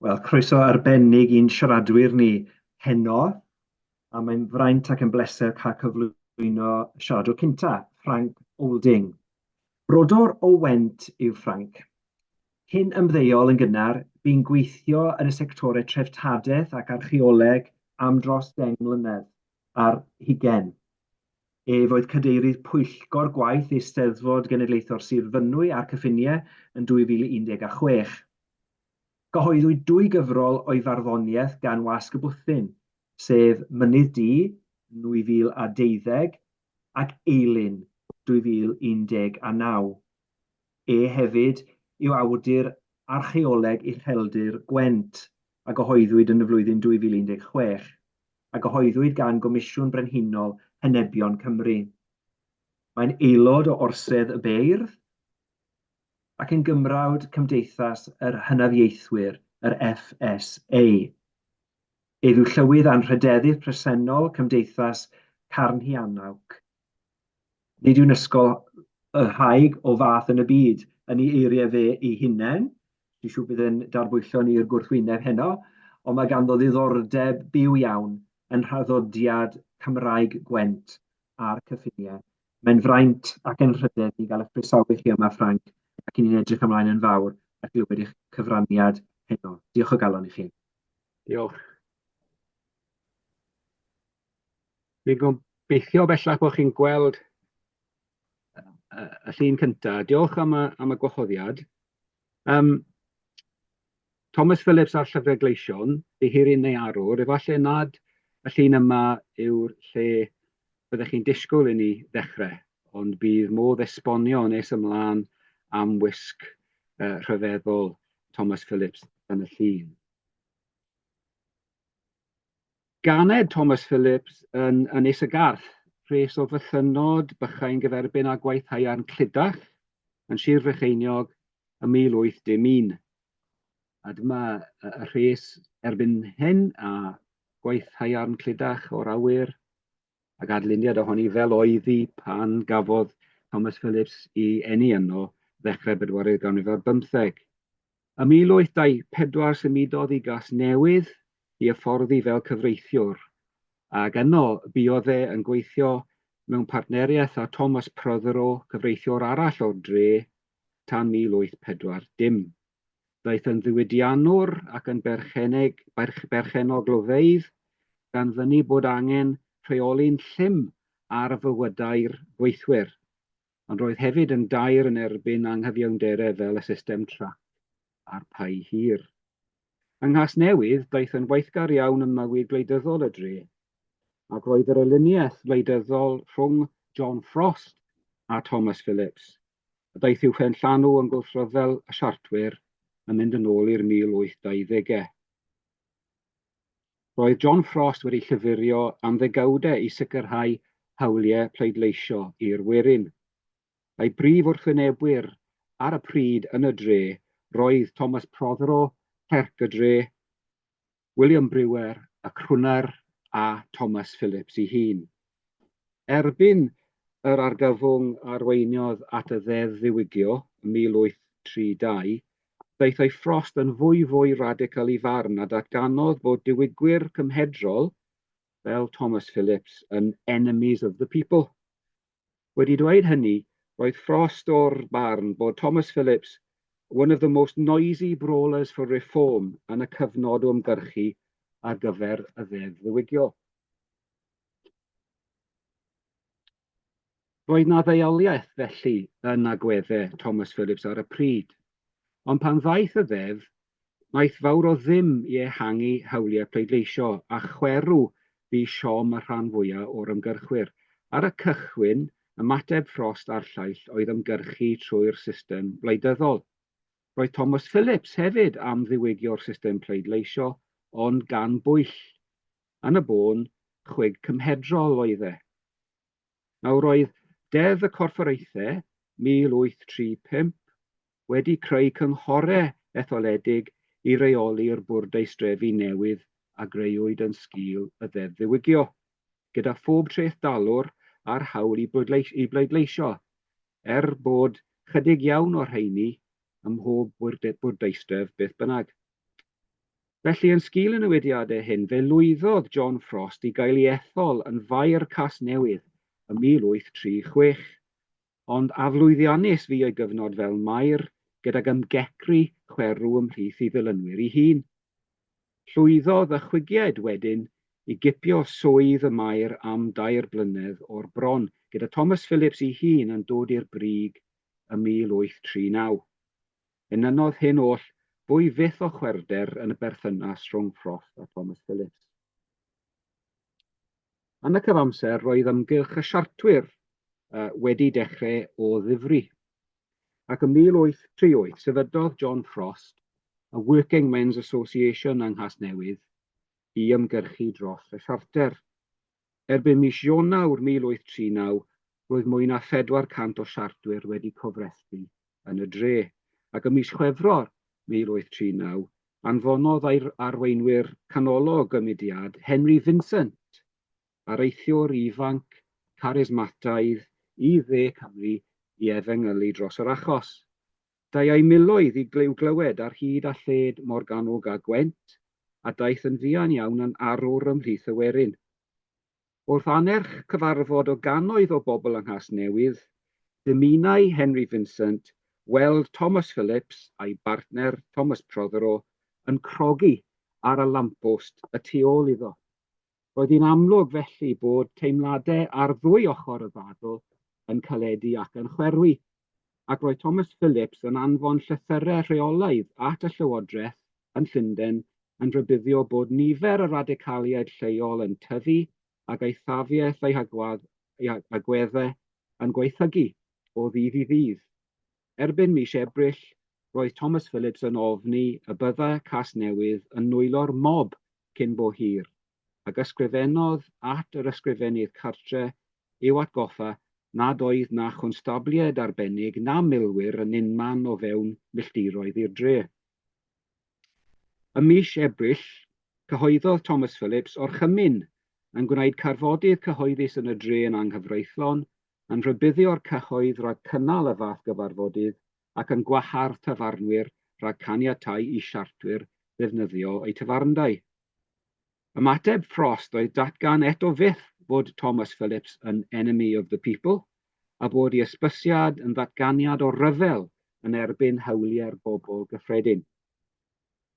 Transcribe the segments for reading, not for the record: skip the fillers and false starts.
Wel, croeso arbennig i'n siaradwyr ni heno, a mae'n fraint ac yn bleser cael cyflwyno siaradwr cynta, Frank Olding. Brodor o Went yw Frank. Cyn ymddeol yn gynnar, bu'n gweithio yn y sectorau treftadaeth ac archaeoleg am dros 10 mlynedd ar hugain. Ef oedd cadeirydd pwyllgor gwaith Eisteddfod Genedlaethol Sir Fynwy a'r Cyffiniau yn 2016. Cyhoeddwyd dwy gyfrol o'i farddoniaeth gan Wasg y Bwthyn, sef Mynydd Du, 2012, ac Eilun, 2019. E hefyd yw awdur Archaeoleg Ucheldir Gwent, a gyhoeddwyd yn y flwyddyn 2016, a gyhoeddwyd gan Gomisiwn Brenhinol Henebion Cymru. Mae'n aelod o Orsedd y Beirdd, ac yn Gymrawd Cymdeithas yr Hynafiaethwyr, yr FSA. Ef yw Llywydd Anrhydeddu presennol Cymdeithas Carnhuanawc. Nid yw'n ysgol y rhaig o fath yn y byd, yn ei eiriau fe ei hunain. Dwi'n siŵr bydd yn darbwyllo ni i'r gwrthwyneb heno, ond mae ganddo ddiddordeb byw iawn yn nhraddodiad Cymraeg Gwent a'r cyffiniau. Mae'n fraint ac yn rhydedd i gael eich croesawu chi yma, Frank, ac i ni'n edrych ymlaen yn fawr at glywed eich cyfraniad heno. Diolch o galon i chi. Diolch. Fi'n gobeithio bellach bod chi'n gweld y llun cyntaf. Diolch am y, am y gwahoddiad. Um, Thomas Phillips a'r Llyfrau Gleision, Dihiryn neu Arwr, efallai nad y llun yma yw'r lle byddech chi'n disgwyl i ni ddechrau, ond bydd modd esbonio nes ymlaen am wisg uh, rhyfeddol Thomas Phillips yn y llun. Ganed Thomas Phillips yn Ynys y Garth, rhes o fythynnod bychain gyferbyn â gwaith haearn Clydach yn Sir Frycheiniog ym 1811. A dyma y rhes erbyn hyn a gwaith haearn Clydach o'r awyr ac adluniad ohoni fel oedd hi pan gafodd Thomas Phillips ei eni yno ddechrau bedwaredd ganrif ar bymtheg. Ym 1824 symudodd i Gasnewydd i hyfforddi fel cyfreithiwr, ac yno buodd e yn gweithio mewn partneriaeth â Thomas Prothero, cyfreithiwr arall o'r dre, tan 1840. Daeth yn ddiwydiannwr ac yn bercheneg, berchennog glofeydd, gan fynnu bod angen rheoli'n llym ar fywydau'r gweithwyr. Ond roedd hefyd yn daer yn erbyn anghyfiawnderau fel y system trac a'r pai hir. Yng Nghasnewydd, daeth yn weithgar iawn ym mywyd gwleidyddol y dre, ac roedd yr elyniaeth wleidyddol rhwng John Frost a Thomas Phillips, a daeth i'w phenllanw yn gwrthryfel y Siartwyr yn mynd yn ôl i'r 1820au. Roedd John Frost wedi llyfurio am ddegawdau i sicrhau hawliau pleidleisio i'r werin. Ei brif wrthwynebwyr ar y pryd yn y dre roedd Thomas Prothero, clerc y dre, William Brewer, y crwner a Thomas Phillips ei hun. Erbyn yr argyfwng a arweiniodd at y Ddeddf Ddiwygio ym 1832, daethai Frost yn fwyfwy radical i farn a datganodd bod diwygwyr cymhedrol, fel Thomas Phillips, yn enemies of the people. Wedi dweud hynny, roedd Frost o'r barn bod Thomas Phillips one of the most noisy brawlers for reform yn y cyfnod o ymgyrchu ar gyfer y Ddeddf Ddiwygio. Roedd 'na ddeuoliaeth felly yn agweddau Thomas Phillips ar y pryd, ond pan ddaeth y ddeddf, wnaeth fawr o ddim i ehangu hawliau pleidleisio, a chwerw fu siom y rhan fwyaf o'r ymgyrchwyr. Ar y cychwyn, ymateb Frost a'r lleill oedd ymgyrchu trwy'r system wleidyddol. Roedd Thomas Phillips hefyd am ddiwygio'r system pleidleisio, ond gan bwyll. Yn y bôn, chwig cymhedrol oedd e. Nawr roedd Deddf y Corfforaethau 1835 wedi creu cynghorau etholedig i reoli'r bwrdeistrefi newydd a grëwyd yn sgil y Ddeddf Ddiwygio, gyda phob trethdalwr â'r hawl i bleidleisio, er bod chydig iawn o'r rheini ym mhob bwrdeistref beth bynnag. Felly, yn sgil y newidiadau hyn, fe lwyddodd John Frost i gael ei ethol yn Faer Casnewydd ym 1836, ond aflwyddiannus fu ei gyfnod fel maer, gydag ymgecru chwerw ymhlith ei ddilynwyr ei hun. Llwyddodd y Chwigiaid wedyn i gipio swydd y maer am dair blynedd o'r bron, gyda Thomas Phillips ei hun yn dod i'r brig ym 1839. Enynnodd hyn oll fwy fyth o chwerwder yn y berthynas rhwng Frost a Thomas Phillips. Yn y cyfamser, roedd ymgyrch y Siartwyr wedi dechrau o ddifri, ac ym 1838 sefydlodd John Frost y Working Men's Association yng Nghasnewydd i ymgyrchu dros y Siarter. Erbyn mis Ionawr 1839, roedd mwy na 400 o Siartwyr wedi cofrestru yn y dre, ac ym mis Chwefror 1839, anfonodd arweinwyr canolog y mudiad, Henry Vincent, areithiwr ifanc carismataidd i dde Cymru i efengylu dros yr achos. Deuai miloedd i i'w glywed ar hyd a lled Morgannwg a Gwent, a daeth yn fuan iawn yn arwr ymhlith y werin. Wrth annerch cyfarfod o gannoedd o bobl yng Nghasnewydd, dymunai Henry Vincent weld Thomas Phillips a'i bartner Thomas Prothero yn crogi ar y lamppost y tu ôl iddo. Roedd hi'n amlwg felly bod teimladau ar ddwy ochr y ddadl yn caledu ac yn chwerwi, ac roedd Thomas Phillips yn anfon llythyrau rheolaidd at y llywodraeth yn Llundain yn rhybuddio bod nifer y radicaliaid lleol yn tyfu ac eithafiaeth eu hagweddau yn gwaethygu o ddydd i ddydd. Erbyn mis Ebrill, roedd Thomas Phillips yn ofni y byddai Casnewydd yn nwylo'r mob cyn bo hir, ac ysgrifennodd at yr Ysgrifennydd Cartre i'w atgoffa nad oedd na chwnstabliaid arbennig na milwyr yn unman o fewn milltiroedd i'r dre. Ym mis Ebrill, cyhoeddodd Thomas Phillips orchymyn yn gwneud carfodydd cyhoeddus yn y dre yn anghyfreithlon, yn rhybuddio'r cyhoedd rhag cynnal y fath gyfarfodydd ac yn gwahardd tafarnwyr rhag caniatáu i Siartwyr ddefnyddio eu tafarndai. Ymateb Frost oedd datgan eto fyth fod Thomas Phillips yn enemy of the people a bod ei hysbysiad yn ddatganiad o ryfel yn erbyn hawliau'r bobl gyffredin.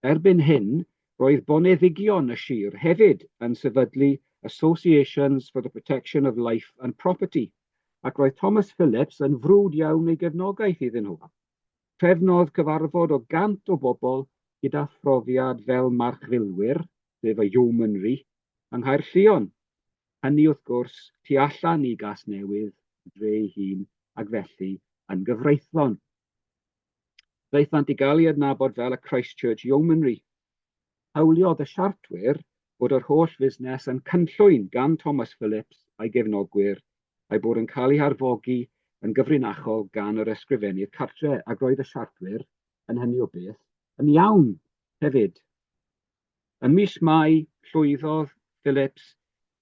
Erbyn hyn, roedd boneddigion y sir hefyd yn sefydlu Associations for the Protection of Life and Property, ac roedd Thomas Phillips yn frwd iawn ei gefnogaeth iddyn nhw. Trefnodd cyfarfod o 100 o bobl gyda phrofiad fel marchfilwyr, sef y Yeomanry, yng Nghaerllion, hynny wrth gwrs tu allan i Gasnewydd, y dre ei hun, ac felly yn gyfreithlon. Daethant i gael eu adnabod fel y Christchurch Yeomanry. Hawliodd y Siartwyr bod yr holl fusnes yn cynllwyn gan Thomas Phillips a'i gefnogwyr, a'i bod yn cael eu harfogi yn gyfrinachol gan yr Ysgrifennydd Cartre, ac roedd y Siartwyr, yn hynny o beth, yn iawn hefyd. Ym mis Mai, llwyddodd Phillips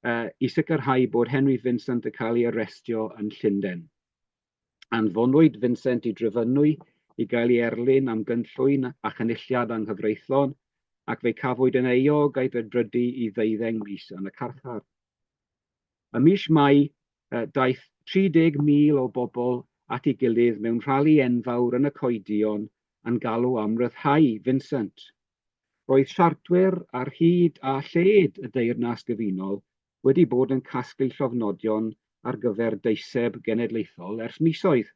i sicrhau bod Henry Vincent yn cael ei arestio yn Llundain. Anfonwyd Vincent i Drefynwy i gael ei erlyn am gynllwyn a chynulliad anghyfreithlon, ac fe'i cafwyd yn euog a'i ddedfrydu i ddeuddeng mis yn y carchar. Ym mis Mai, daeth 30,000 o bobl at ei gilydd mewn rali enfawr yn y Coed-duon yn galw am ryddhau Vincent. Roedd siartwyr ar hyd a lled y Deyrnas Gyfunol wedi bod yn casglu llofnodion ar gyfer deiseb genedlaethol ers misoedd.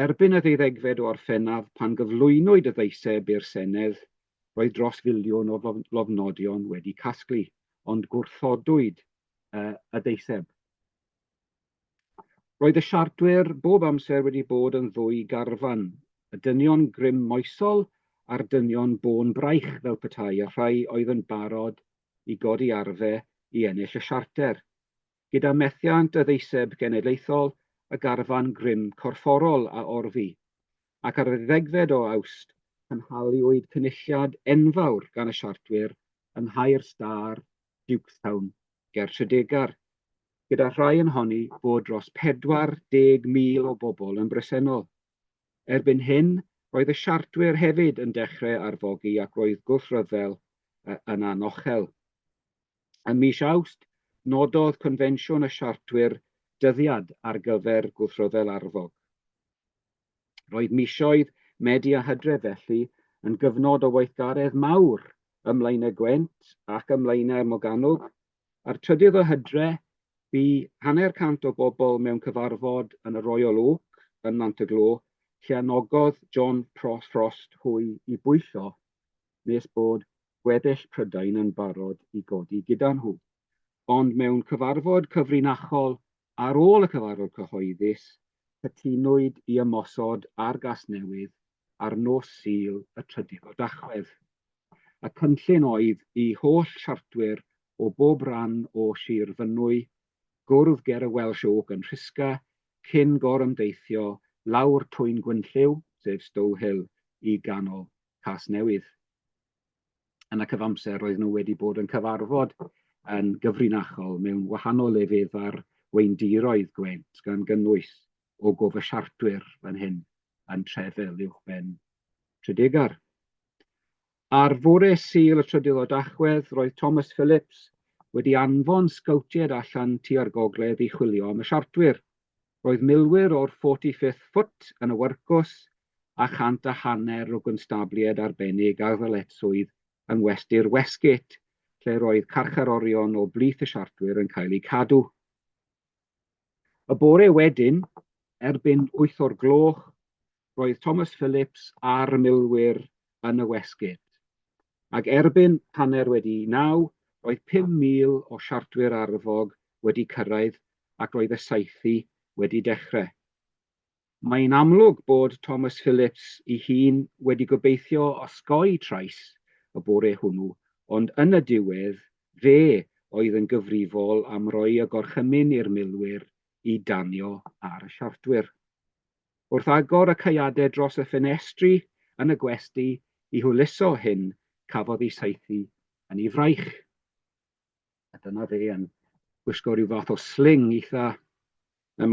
Erbyn y ddeuddegfed o Orffennaf pan gyflwynwyd y ddeiseb i'r Senedd, roedd dros filiwn o lofnodion wedi casglu, ond gwrthodwyd y deiseb. Roedd y Siartwyr bob amser wedi bod yn ddwy garfan, y dynion grym moesol a'r dynion bôn braich fel petai, y rhai oedd yn barod i godi arfe i ennill y Siarter. Gyda methiant y ddeiseb genedlaethol, y garfan grym corfforol a orfu, ac ar y ddegfed o Awst cynhaliwyd cynulliad enfawr gan y Siartwyr yng Nghaer Star, Dukestown, ger Tredegar, gyda rhai yn honni bod dros 40,000 o bobl yn bresennol. Erbyn hyn, roedd y Siartwyr hefyd yn dechrau arfogi ac roedd gwrthryfel yn anochel. Ym mis Awst, nododd Confensiwn y Siartwyr dyddiad ar gyfer gwrthryfel arfog. Roedd misoedd Medi a Hydref felly yn gyfnod o weithgaredd mawr ym Mlaenau Gwent ac ym Mlaenau'r Morgannwg. Ar 3 o Hydre, bu hanner cant o bobl mewn cyfarfod yn y Royal Oak yn Nant-y-glo lle anogodd John Frost hwy i bwyllo nes bod gweddill Prydain yn barod i godi gyda nhw. Ond mewn cyfarfod cyfrinachol ar ôl y cyfarfod cyhoeddus, cytunwyd i ymosod ar Gasnewydd ar nos Sul y trydydd o Dachwedd. Y cynllun oedd i holl Siartwyr o bob rhan o Sir Fynwy gwrdd ger y Welsh Oak yn Rhisga cyn gorymdeithio lawr Twyn Gwynllyw, sef Stow Hill, i ganol Casnewydd. Yn y cyfamser, roedd nhw wedi bod yn cyfarfod yn gyfrinachol mewn wahanol lefydd ar weundiroedd Gwent, gan gynnwys Ogof y Siartwyr fan hyn yn Trefil uwchben Tredegar. Ar fore Sul y trydydd o Dachwedd, roedd Thomas Phillips wedi anfon sgowtiaid allan tua'r gogledd i chwilio am y Siartwyr. Roedd milwyr o'r 45th Foot yn y wyrcws a 150 o gwnstabliaid arbennig ar ddyletswydd yng Ngwesty'r Westgate, lle roedd carcharorion o blith y Siartwyr yn cael eu cadw. Y bore wedyn, erbyn wyth o'r gloch, roedd Thomas Phillips a'r milwyr yn y Westgate, ac erbyn 9:30, roedd 5,000 o Siartwyr arfog wedi cyrraedd ac roedd y saethu wedi dechrau. Mae'n amlwg bod Thomas Phillips ei hun wedi gobeithio osgoi trais y bore hwnnw, ond yn y diwedd, fe oedd yn gyfrifol am roi y gorchymyn i'r milwyr i danio ar y Siartwyr. Wrth agor y caeadau dros y ffenestri yn y gwesty i hwyluso hyn, cafodd ei saethu yn ei fraich. A dyna fe yn gwisgo rhyw fath o sling eitha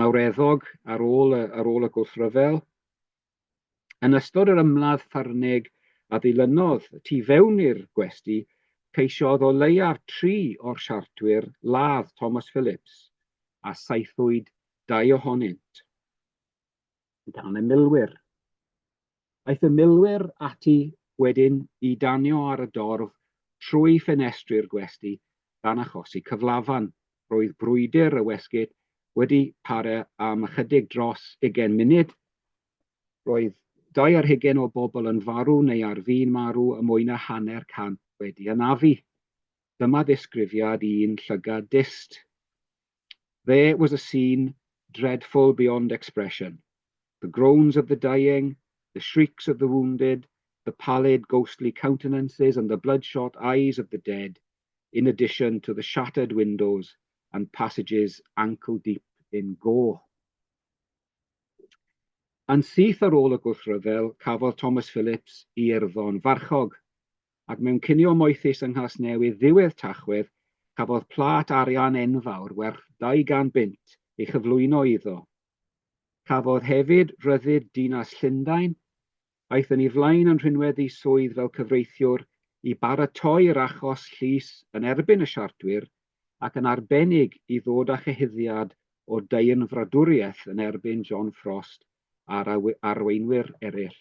mawreddog ar ôl y, ar ôl y gwrthryfel. Yn ystod yr ymladd ffyrnig a ddilynodd tu fewn i'r gwesty, ceisiodd o leiaf tri o'r siartwyr ladd Thomas Phillips, a saethwyd dau ohonynt gan y milwyr. Aeth y milwyr ati wedyn i danio ar y dorf trwy ffenestri'r gwesty gan achosi cyflafan. Roedd brwydr y Westgate wedi para am ychydig dros ugain munud. Roedd 22 o bobl yn farw neu ar fin marw a mwy na hanner cant wedi anafu. Dyma ddisgrifiad un llygad dyst. There was a scene dreadful beyond expression. The groans of the dying, the shrieks of the wounded, the pallid, ghostly countenances and the bloodshot eyes of the dead, in addition to the shattered windows and passages ankle-deep in gore. Yn syth ar ôl y gwrthryfel, cafodd Thomas Phillips ei urddo'n farchog, ac mewn cinio moethus yng Nghasnewydd ddiwedd Tachwedd, cafodd plât arian enfawr werth 200 bunt ei chyflwyno iddo. Cafodd hefyd ryddid dinas Llundain, Aeth yn ei flaen yn rhinwedd ei swydd fel cyfreithiwr i baratoi'r achos llys yn erbyn y Siartwyr ac yn arbennig i ddod â chyhuddiad o deyrnfradwriaeth yn erbyn John Frost a'r arweinwyr eraill,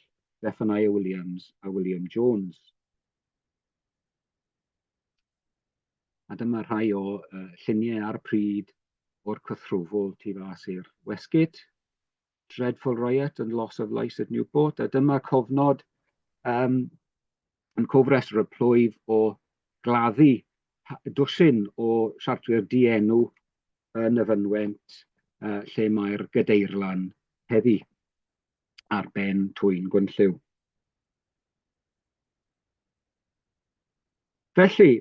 Zephaniah Williams a William Jones. A dyma rhai o lluniau ar y pryd o'r cythrwfl tu fas i'r Westgate. Dreadful Riot and Loss of Lice at Newport, a dyma cofnod um, yn cofrestr y plwyf o gladdu dwsin o siartwyr dienw yn y fynwent uh, lle mae'r gadeirlan heddi ar ben Twyn Gwynllyw. Felly,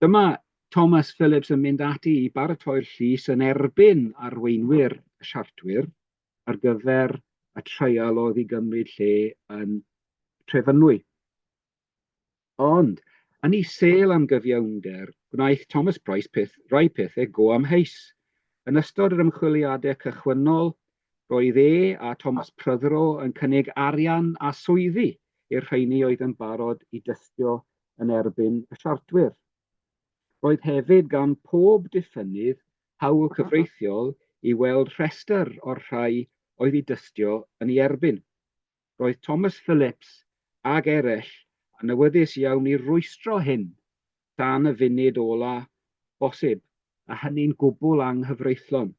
Dyma Thomas Phillips yn mynd ati i baratoi'r llys yn erbyn arweinwyr y Siartwyr ar gyfer y treial oedd i gymryd lle yn Trefynwy. Ond, yn ei sêl am gyfiawnder, gwnaeth Thomas Price peth, rai pethau go amheus. Yn ystod yr ymchwiliadau cychwynnol, roedd e a Thomas Prothero yn cynnig arian a swyddi i'r rheini oedd yn barod i dystio yn erbyn y Siartwyr. Roedd hefyd gan pob diffynnydd hawl cyfreithiol i weld rhestr o'r rhai oedd i dystio yn ei erbyn. Roedd Thomas Phillips ag eraill yn awyddus iawn i rwystro hyn tan y funud ola' bosib, a hynny'n gwbl anghyfreithlon.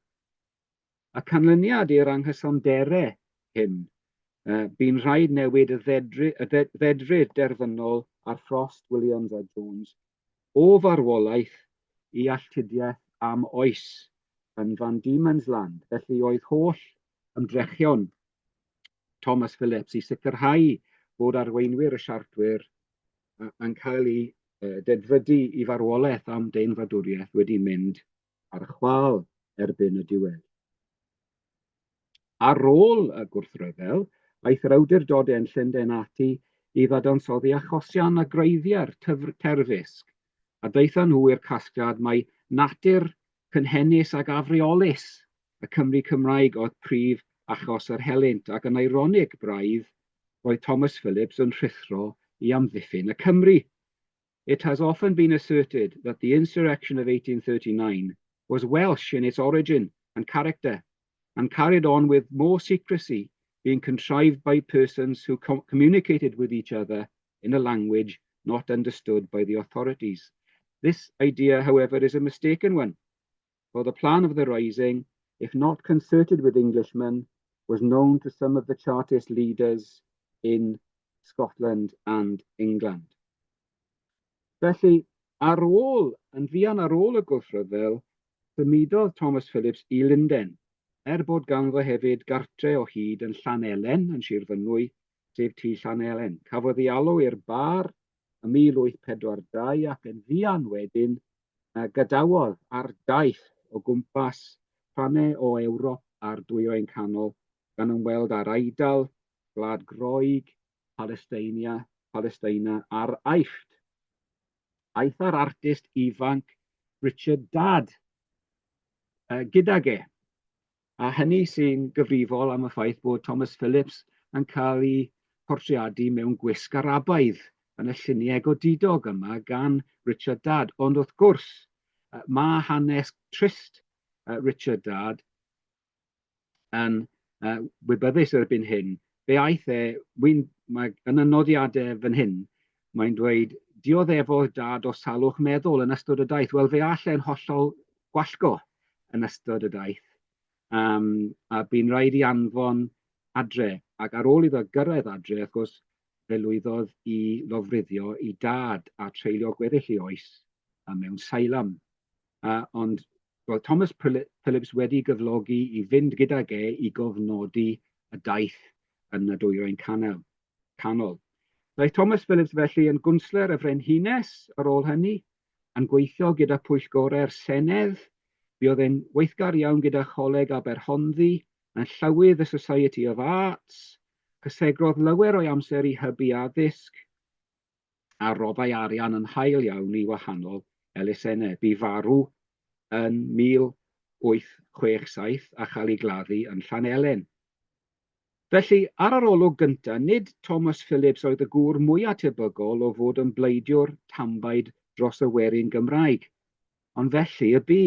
Y canlyniad i'r anghysonderau hyn, bu'n rhaid newid y ddedfryd derfynol ar Frost, Williams a Jones o farwolaeth i alltudiaeth am oes yn Van Diemen's Land. Felly oedd holl ymdrechion Thomas Phillips i sicrhau bod arweinwyr y Siartwyr yn cael eu dedfrydu i farwolaeth am deyrnfradwriaeth wedi mynd ar chwâl erbyn y diwedd. Ar ôl y gwrthryfel, aeth yr awdurdodau yn Llundain ati i ddadansoddi achosion a gwreiddiau'r terfysg, a daethon nhw i'r casgliad mai natur cynhennus ac afreolus y Cymry Cymraeg oedd prif achos yr helynt, ac yn eironig braidd, roedd Thomas Phillips yn rhuthro i amddiffyn y Cymry. It has often been asserted that the insurrection of 1839 was Welsh in its origin and character, and carried on with more secrecy, being contrived by persons who communicated with each other in a language not understood by the authorities. This idea, however, is a mistaken one, for the plan of the rising, if not concerted with Englishmen, was known to some of the Chartist leaders in Scotland and England. Felly, ar ôl, yn fuan ar ôl y gwrthryfel, symudodd Thomas Phillips i Lundain, er bod ganddo hefyd gartre o hyd yn Llanellen yn Sir Fynwy, sef Tŷ Llanellen. Cafodd ei alw i'r bar ym 1842 ac yn fuan wedyn gadawodd ar daith o gwmpas rhannau o Ewrop a'r Dwyrain Canol gan ymweld â'r Eidal, Gwlad Groeg, Palesteinia, Palesteina a'r Aifft. Aeth â'r artist ifanc Richard Dadd gydag e. A hynny sy'n gyfrifol am y ffaith bod Thomas Phillips yn cael ei portreadu mewn gwisg Arabaidd yn y lluniau godidog yma gan Richard Dadd. Ond wrth gwrs, mae hanes trist Richard Dadd yn wybyddus erbyn hyn. Fe aeth e, wi'n, mae, yn y nodiadau fan hyn, mae'n dweud, dioddefodd Dad o salwch meddwl yn ystod y daith. Wel, fe all e'n hollol gwallgo yn ystod y daith, um, a bu'n rhaid i anfon adre, ac ar ôl iddo gyrraedd adre, wrth gwrs, fe lwyddodd i lofruddio i dad a treulio gweddill ei oes mewn seilam. Ond roedd Thomas Phillips wedi gyflogi i fynd gydag e i gofnodi y daith yn y Dwyrain Canol. Canol. Daeth Thomas Phillips felly yn gwnsler y Frenhines ar ôl hynny, yn gweithio gyda phwyllgorau'r Senedd. Buodd e'n weithgar iawn gyda Choleg Aberhonddu, yn llywydd y Society of Arts. Cysegrodd lawer o'i amser i hybu addysg, a roddai arian yn hael iawn i wahanol elusennau. Bu farw yn 1867 a chael ei gladdu yn Llanellen. Felly, ar yr olwg gyntaf, nid Thomas Phillips oedd y gŵr mwyaf tebygol o fod yn bleidiwr tanbaid dros y werin Gymraeg, ond felly y bu.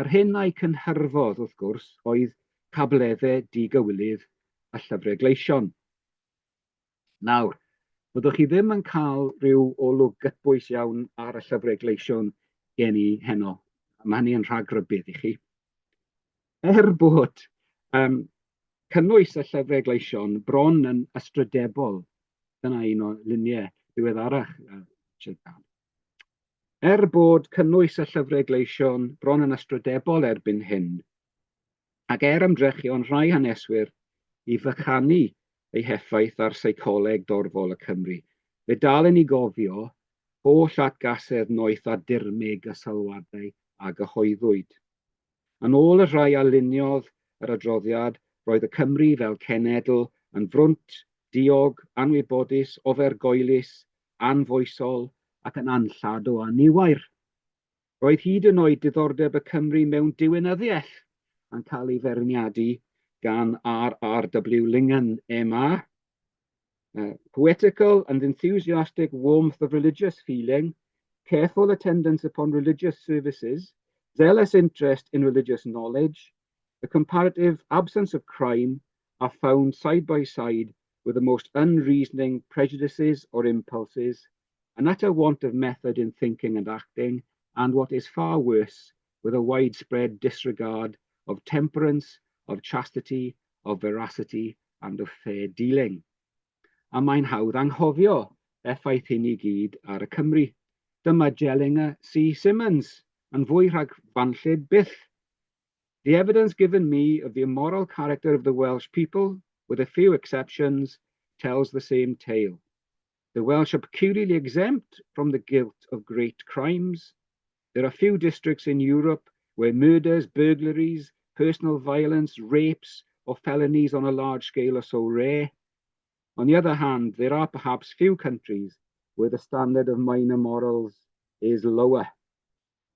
Yr hyn a'i cynhyrfodd, wrth gwrs, oedd cableddau digywilydd y Llyfrau Gleision. Nawr, fyddwch chi ddim yn cael rhyw olwg gytbwys iawn ar y Llyfrau Gleision gen i heno. Mae hynny yn rhagrybudd i chi. Er bod um, cynnwys y Llyfrau Gleision bron yn ystrydebol, dyna un o luniau diweddarach uh, Richard Dadd. Er bod cynnwys y Llyfrau Gleision bron yn ystrydebol erbyn hyn, ac er ymdrechion rhai haneswyr i fychanu ei heffaith ar seicoleg dorfol y Cymry, fe dalen i gofio holl atgasedd noeth a dirmyg y sylwadau a gyhoeddwyd. Yn ôl y rhai a luniodd yr adroddiad, roedd y Cymry fel cenedl yn frwnt, diog, anwybodus, ofergoelus, anfoesol ac yn anllad o anniwair. Roedd hyd yn oed diddordeb y Cymry mewn diwinyddiaeth yn cael ei feirniadu gan RRW Lingham, MA. Poetical and enthusiastic warmth of religious feeling, careful attendance upon religious services, zealous interest in religious knowledge, the comparative absence of crime are found side by side with the most unreasoning prejudices or impulses, an utter want of method in thinking and acting, and what is far worse, with a widespread disregard of temperance, of chastity, of veracity, and of fair dealing. A mae'n hawdd anghofio effaith hyn i gyd ar y Cymry. Dyma Jellinger C. Simmons, yn fwy rhagfarnllyd byth. "The evidence given me of the immoral character of the Welsh people, with a few exceptions, tells the same tale. The Welsh are peculiarly exempt from the guilt of great crimes. There are few districts in Europe where murders, burglaries, personal violence, rapes, or felonies on a large scale are so rare. On the other hand, there are perhaps few countries where the standard of minor morals is lower.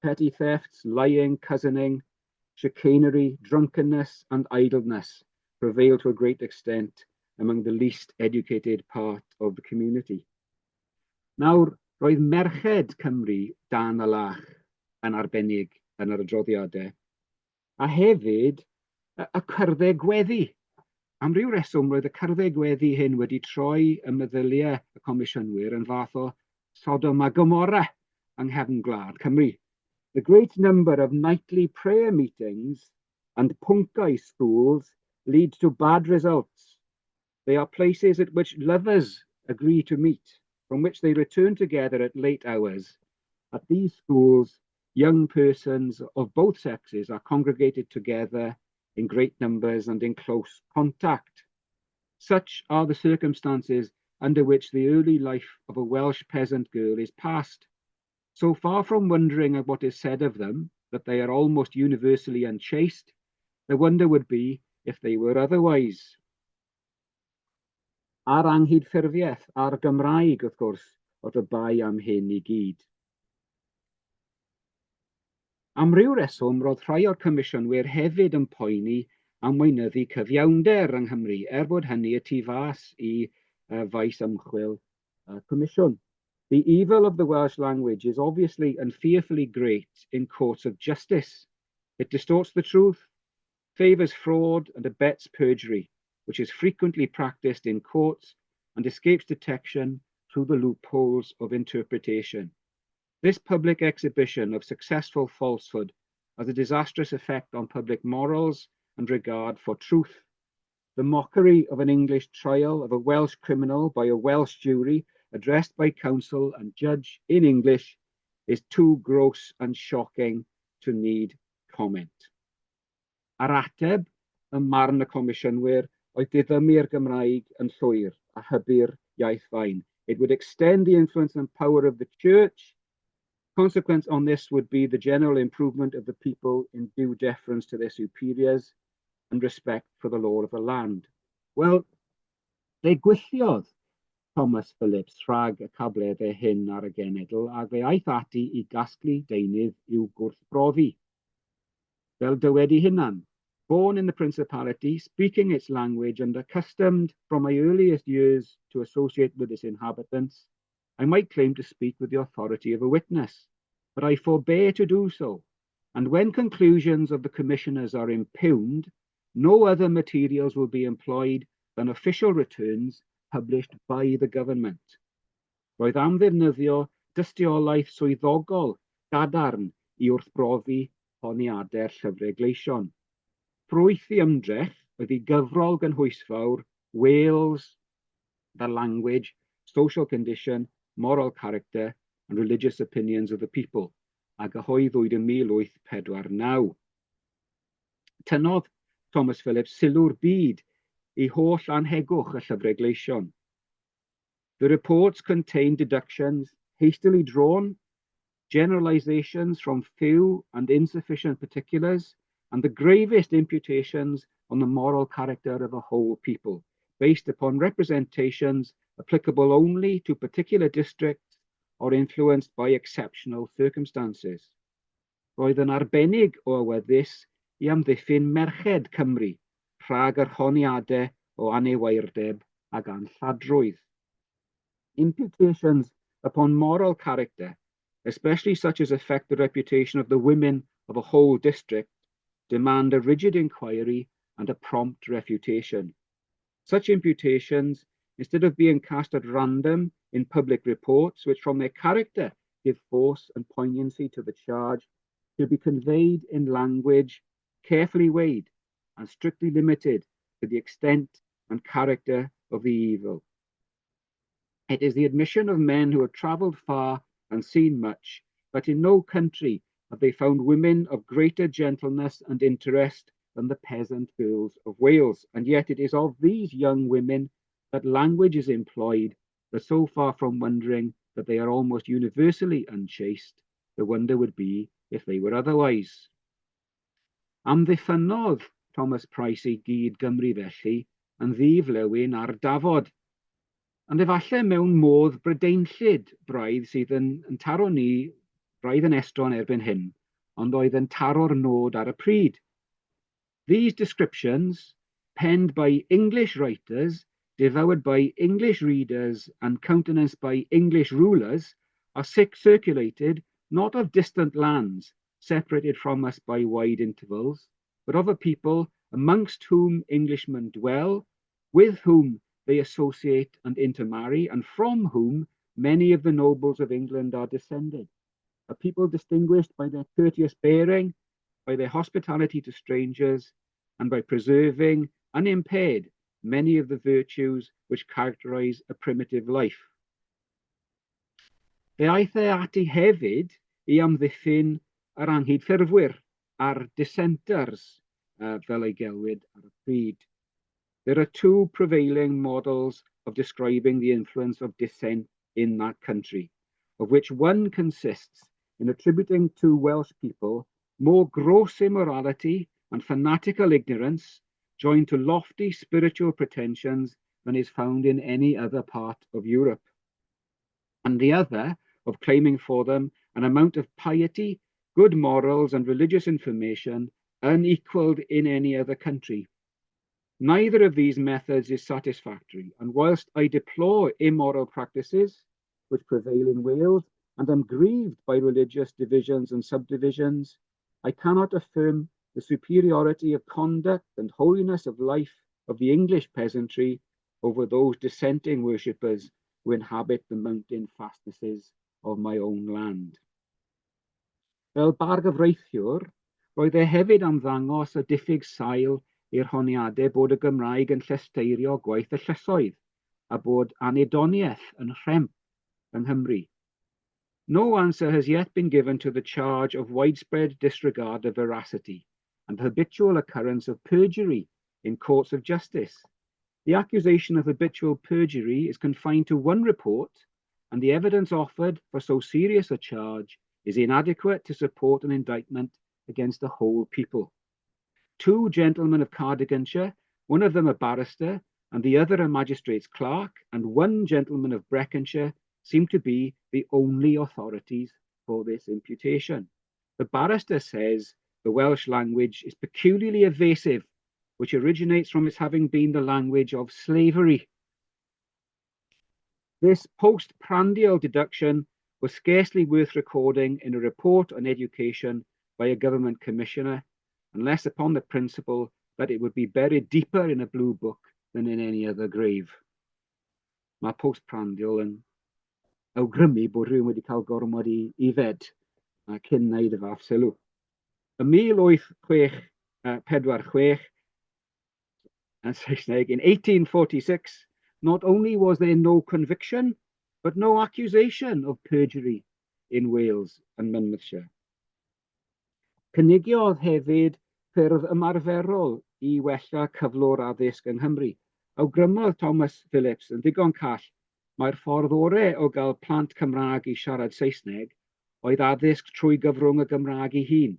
Petty thefts, lying, cozening, chicanery, drunkenness, and idleness prevail to a great extent among the least educated part of the community." Nawr, roedd merched Cymru dan y lach yn arbennig yn yr adroddiadau, a hefyd y cyrddau gweddi. Am ryw reswm, roedd y cyrddau gweddi hyn wedi troi y meddyliau y comisiynwyr yn fath o Sodom a Gomorrah yng nghefn gwlad Cymru. "The great number of nightly prayer meetings and pwncau schools lead to bad results. They are places at which lovers agree to meet, from which they return together at late hours. At these schools, young persons of both sexes are congregated together in great numbers and in close contact. Such are the circumstances under which the early life of a Welsh peasant girl is passed. So far from wondering at what is said of them, that they are almost universally unchaste, the wonder would be if they were otherwise." A'r anghydffurfiaeth a'r Gymraeg, wrth gwrs, oedd y bai am hyn i gyd. Am ryw reswm, roedd rhai o'r comisiynwyr hefyd yn poeni am weinyddu cyfiawnder yng Nghymru, er bod hynny y tu fas i faes ymchwil y Comisiwn. "The evil of the Welsh language is obviously and fearfully great in courts of justice. It distorts the truth, favours fraud and abets perjury, which is frequently practiced in courts and escapes detection through the loopholes of interpretation. This public exhibition of successful falsehood has a disastrous effect on public morals and regard for truth. The mockery of an English trial of a Welsh criminal by a Welsh jury addressed by counsel and judge in English is too gross and shocking to need comment." A'r ateb ym marn y comisiynwyr oedd diddymu'r Gymraeg yn llwyr a hybu'r iaith fain. It would extend the influence and power of the church. Consequence on this would be the general improvement of the people in due deference to their superiors and respect for the law of the land. Wel, fe gwylltiodd Thomas Phillips rhag y cableddau hyn ar y genedl ac fe aeth ati i gasglu deunydd i'w gwrthbrofi. Fel dywed ei hunan, "Born in the Principality, speaking its language and accustomed from my earliest years to associate with its inhabitants, I might claim to speak with the authority of a witness, but I forbear to do so. And when conclusions of the commissioners are impugned, no other materials will be employed than official returns published by the government." Roedd am ddefnyddio dystiolaeth swyddogol gadarn i wrthbrofi honiadau'r Llyfrau Gleision. Ffrwyth ei ymdrech oedd ei gyfrol gynhwysfawr Wales, The Language, Social Condition, Moral Character and Religious Opinions of the People, a gyhoeddwyd yn 1849. Tynnodd Thomas Phillips sylw'r byd i holl anhegwch y Llyfrau Gleision. "The reports contain deductions hastily drawn, generalizations from few and insufficient particulars, and the gravest imputations on the moral character of a whole people, based upon representations applicable only to particular districts or influenced by exceptional circumstances." Roedd yn arbennig o awyddus i amddiffyn merched Cymru rhag yr honiadau o anewyrdeb ac anlladrwydd. Imputations upon moral character, especially such as affect the reputation of the women of a whole district, demand a rigid inquiry and a prompt refutation. Such imputations, instead of being cast at random in public reports, which from their character give force and poignancy to the charge, should be conveyed in language carefully weighed and strictly limited to the extent and character of the evil. It is the admission of men who have travelled far and seen much, that in no country have they found women of greater gentleness and interest than the peasant girls of Wales. And yet it is of these young women that language is employed, that so far from wondering that they are almost universally unchaste, the wonder would be if they were otherwise. Amddiffynnodd Thomas Price ei gyd Gymry felly yn ddi-flewyn ar dafod, ond efallai mewn modd Brydeinllyd braidd sydd yn, yn taro ni braidd yn estron erbyn hyn, ond oedd yn taro'r nod ar y pryd. These descriptions, penned by English writers, devoured by English readers and countenanced by English rulers, are circulated not of distant lands separated from us by wide intervals, but of a people amongst whom Englishmen dwell, with whom they associate and intermarry, and from whom many of the nobles of England are descended. A people distinguished by their courteous bearing, by their hospitality to strangers, and by preserving unimpaired many of the virtues which characterize a primitive life. Fe aeth e ati hefyd i amddiffyn yr anghydffurfwyr a'r dissenters, fel ei gelwid ar y pryd. There are two prevailing models of describing the influence of dissent in that country, of which one consists in attributing to Welsh people more gross immorality and fanatical ignorance joined to lofty spiritual pretensions than is found in any other part of Europe. And the other of claiming for them an amount of piety, good morals, and religious information unequalled in any other country. Neither of these methods is satisfactory, and whilst I deplore immoral practices which prevail in Wales, and am grieved by religious divisions and subdivisions, I cannot affirm the superiority of conduct and holiness of life of the English peasantry over those dissenting worshippers who inhabit the mountain fastnesses of my own land. Fel bargyfreithiwr, roedd e hefyd am ddangos y diffyg sail i'r honiadau bod y Gymraeg yn llesteirio gwaith y llysoedd a bod anhedoniaeth yn rhemp yng Nghymru. No answer has yet been given to the charge of widespread disregard of veracity and the habitual occurrence of perjury in courts of justice. The accusation of habitual perjury is confined to one report, and the evidence offered for so serious a charge is inadequate to support an indictment against the whole people. Two gentlemen of Cardiganshire, one of them a barrister and the other a magistrate's clerk, and one gentleman of Breconshire seem to be the only authorities for this imputation. The barrister says the Welsh language is peculiarly evasive, which originates from its having been the language of slavery. This post-prandial deduction was scarcely worth recording in a report on education by a government commissioner, unless upon the principle that it would be buried deeper in a blue book than in any other grave. Mae postprandial yn awgrymu bod rhywun wedi cael gormod i ifed a cyn wneud y fath sylw. Ym 1846, yn Saesneg, in 1846, not only was there no conviction, but no accusation of perjury in Wales and Monmouthshire. Cynigiodd hefyd ffyrdd ymarferol i wella cyflwr addysg yng Nghymru. Awgrymodd Thomas Phillips yn ddigon call mai'r ffordd orau o gael plant Cymraeg i siarad Saesneg oedd addysg trwy gyfrwng y Gymraeg ei hun.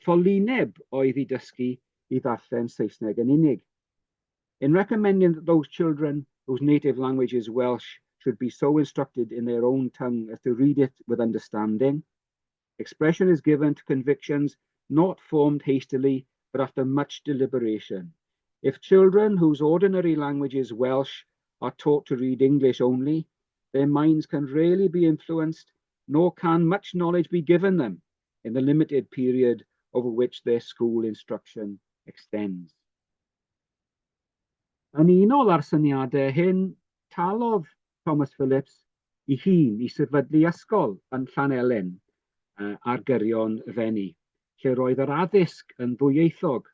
Ffolineb oedd i dysgu i ddarllen Saesneg yn unig. In recommending that those children whose native language is Welsh should be so instructed in their own tongue as to read it with understanding, expression is given to convictions not formed hastily, but after much deliberation. If children whose ordinary language is Welsh are taught to read English only, Their minds can rarely be influenced, nor can much knowledge be given them in the limited period over which their school instruction extends. Yn unol â'r syniadau hyn, talodd Thomas Phillips ei hun i sefydlu ysgol yn Llanellen ar gyrion y Fenni, lle roedd yr addysg yn ddwyieithog.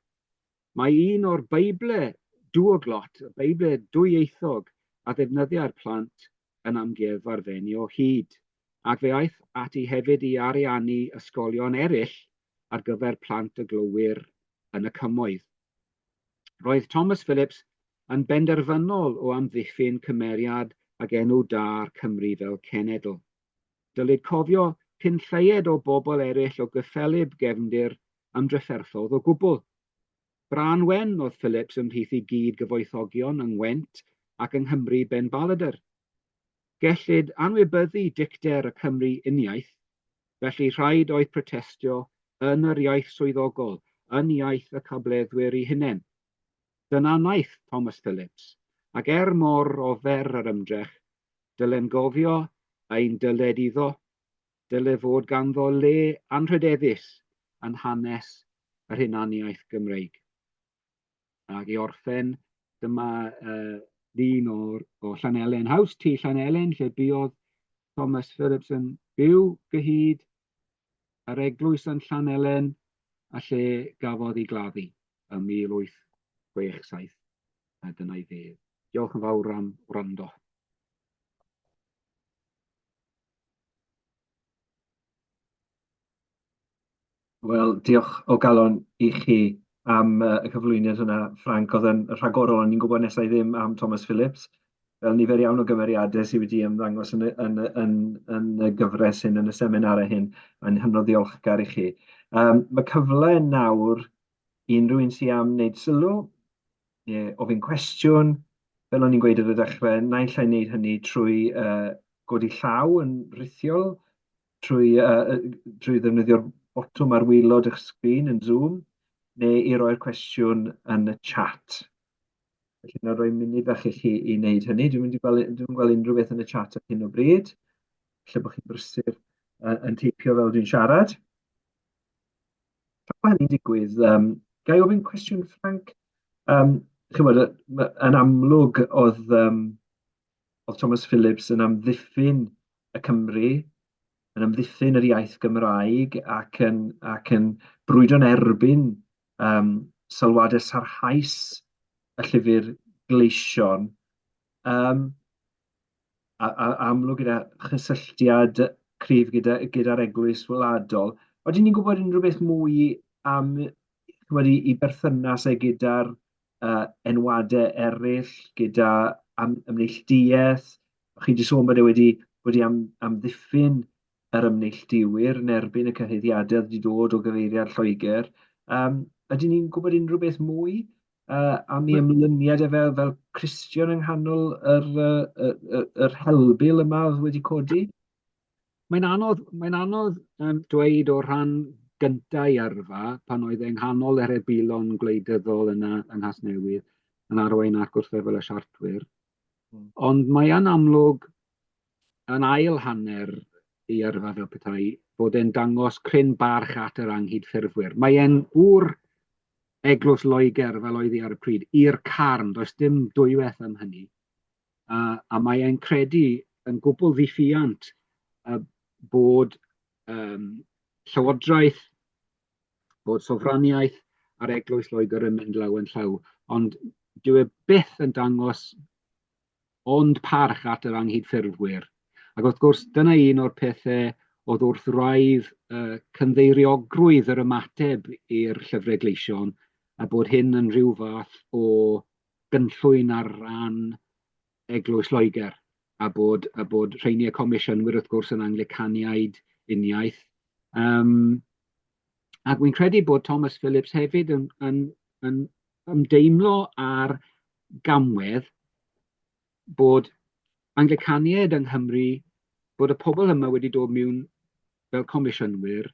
Mae un o'r Beiblau duoglot, y Beiblau dwyieithog a ddefnyddiai'r plant yn Amgueddfa'r Fenni o hyd, ac fe aeth ati hefyd i ariannu ysgolion eraill ar gyfer plant y glowyr yn y Cymoedd. Roedd Thomas Phillips yn benderfynol o amddiffyn cymeriad ac enw da'r Cymry fel cenedl. Dylid cofio cyn lleied o bobl eraill o gyffelyb gefndir ymdrefferthodd o gwbl. Brân wen oedd Phillips ymhlith ei gyd-gyfoethogion yng Ngwent ac yng Nghymru benbaladr. Gellid anwybyddu dicter y Cymry uniaith, felly rhaid oedd protestio yn yr iaith swyddogol, yn iaith y cableddwyr eu hunain. Dyna wnaeth Thomas Phillips, ac er mor ofer yr ymdrech, dylem gofio ein dyled iddo, dyle fod ganddo le anrhydeddus yn hanes yr hunaniaeth Gymreig. Ac i orffen, dyma uh, lun o'r, o Llanellen House, tŷ Llanellen, lle buodd Thomas Phillips yn byw gyhyd, yr eglwys yn Llanellen, a lle gafodd ei gladdu ym 1867. A dyna'i fedd. Diolch yn fawr am wrando. Wel, diolch o galon i chi am y cyflwyniad hwnna, Frank. Oedd yn rhagorol, o'n i'n gwybod nesau ddim am Thomas Phillips, fel nifer iawn o gymeriadau sydd wedi ymddangos yn y, yn, yn, yn y gyfres hyn, yn y seminarau hyn. Mae'n hynod ddiolchgar i chi. Um, mae cyfle nawr i unrhyw un sydd am wneud sylw, neu ofyn cwestiwn, fel o'n i'n gweud ar y dechrau, naill ai wneud hynny trwy uh, godi llaw yn rithiol, trwy, uh, trwy ddefnyddio'r botwm ar waelod eich sgrin yn Zoom, neu i roi'r cwestiwn yn y chat. Felly, na roi munud fach i chi i wneud hynny. Dwi'n mynd i gweld, dwi'n gweld unrhyw beth yn y chat ar hyn o bryd. Lle bod chi'n brysur uh, yn teipio fel dwi'n siarad. Tra bod hynny'n digwydd, um, ga i ofyn cwestiwn, Frank? Um, Chymod, yn amlwg oedd, um, oedd Thomas Phillips yn amddiffyn y Cymry, yn amddiffyn yr iaith Gymraeg ac yn, ac yn brwydro'n erbyn um, sylwadau sarhaus y llyfr Gleision. Um, a, a, amlwg gyda chysylltiad cryf gyda, gyda'r eglwys wladol. Oedden ni'n gwybod unrhyw beth mwy am chymod, i, i berthynas e gyda'r uh, enwadau eraill, gyda am, ymneillduaeth? Chi wedi sôn bod e wedi, wedi am, amddiffyn yr ymneillduwyr yn erbyn y cyhuddiadau oedd wedi dod o gyfeiriad Lloegr. Um, ydyn ni'n gwybod unrhyw beth mwy uh, am ei ymlyniad e fel, fel Cristion yng nghanol yr, uh, yr, yr helbul yma oedd wedi codi? Mae'n anodd, mae'n anodd um, dweud o rhan gyntaf i yrfa pan oedd e'n nghanol yr ebilon gwleidyddol yna yng Nghasnewydd yn arwain at gwrthryfel y Siartwyr. Mm. Ond mae yn amlwg yn ail hanner ei yrfa fel petai bod e'n dangos cryn barch at yr anghydffurfwyr. Mae e'n ŵr Eglwys Loegr fel oedd hi ar y pryd, i'r carn, does dim dwywaith am hynny. A, a mae e'n credu yn gwbl ddiffuant uh, bod um, llywodraeth, bod sofraniaeth a'r Eglwys Loegr yn mynd law yn llaw, ond dyw e byth yn dangos ond parch at yr anghydffurfwyr. Ac wrth gwrs, dyna un o'r pethau oedd wrth wraidd uh, cynddeiriogrwydd yr ymateb i'r llyfrau gleision, a bod hyn yn rhyw fath o gynllwyn ar ran Eglwys Loegr, a bod, a bod rheini y comisiynwyr wrth gwrs yn Anglicaniaid uniaith. Um, ac wy'n credu bod Thomas Phillips hefyd yn, yn, yn ymdeimlo â'r gamwedd bod Anglicaniaid yng Nghymru, bod y pobl yma wedi dod mewn fel comisiynwyr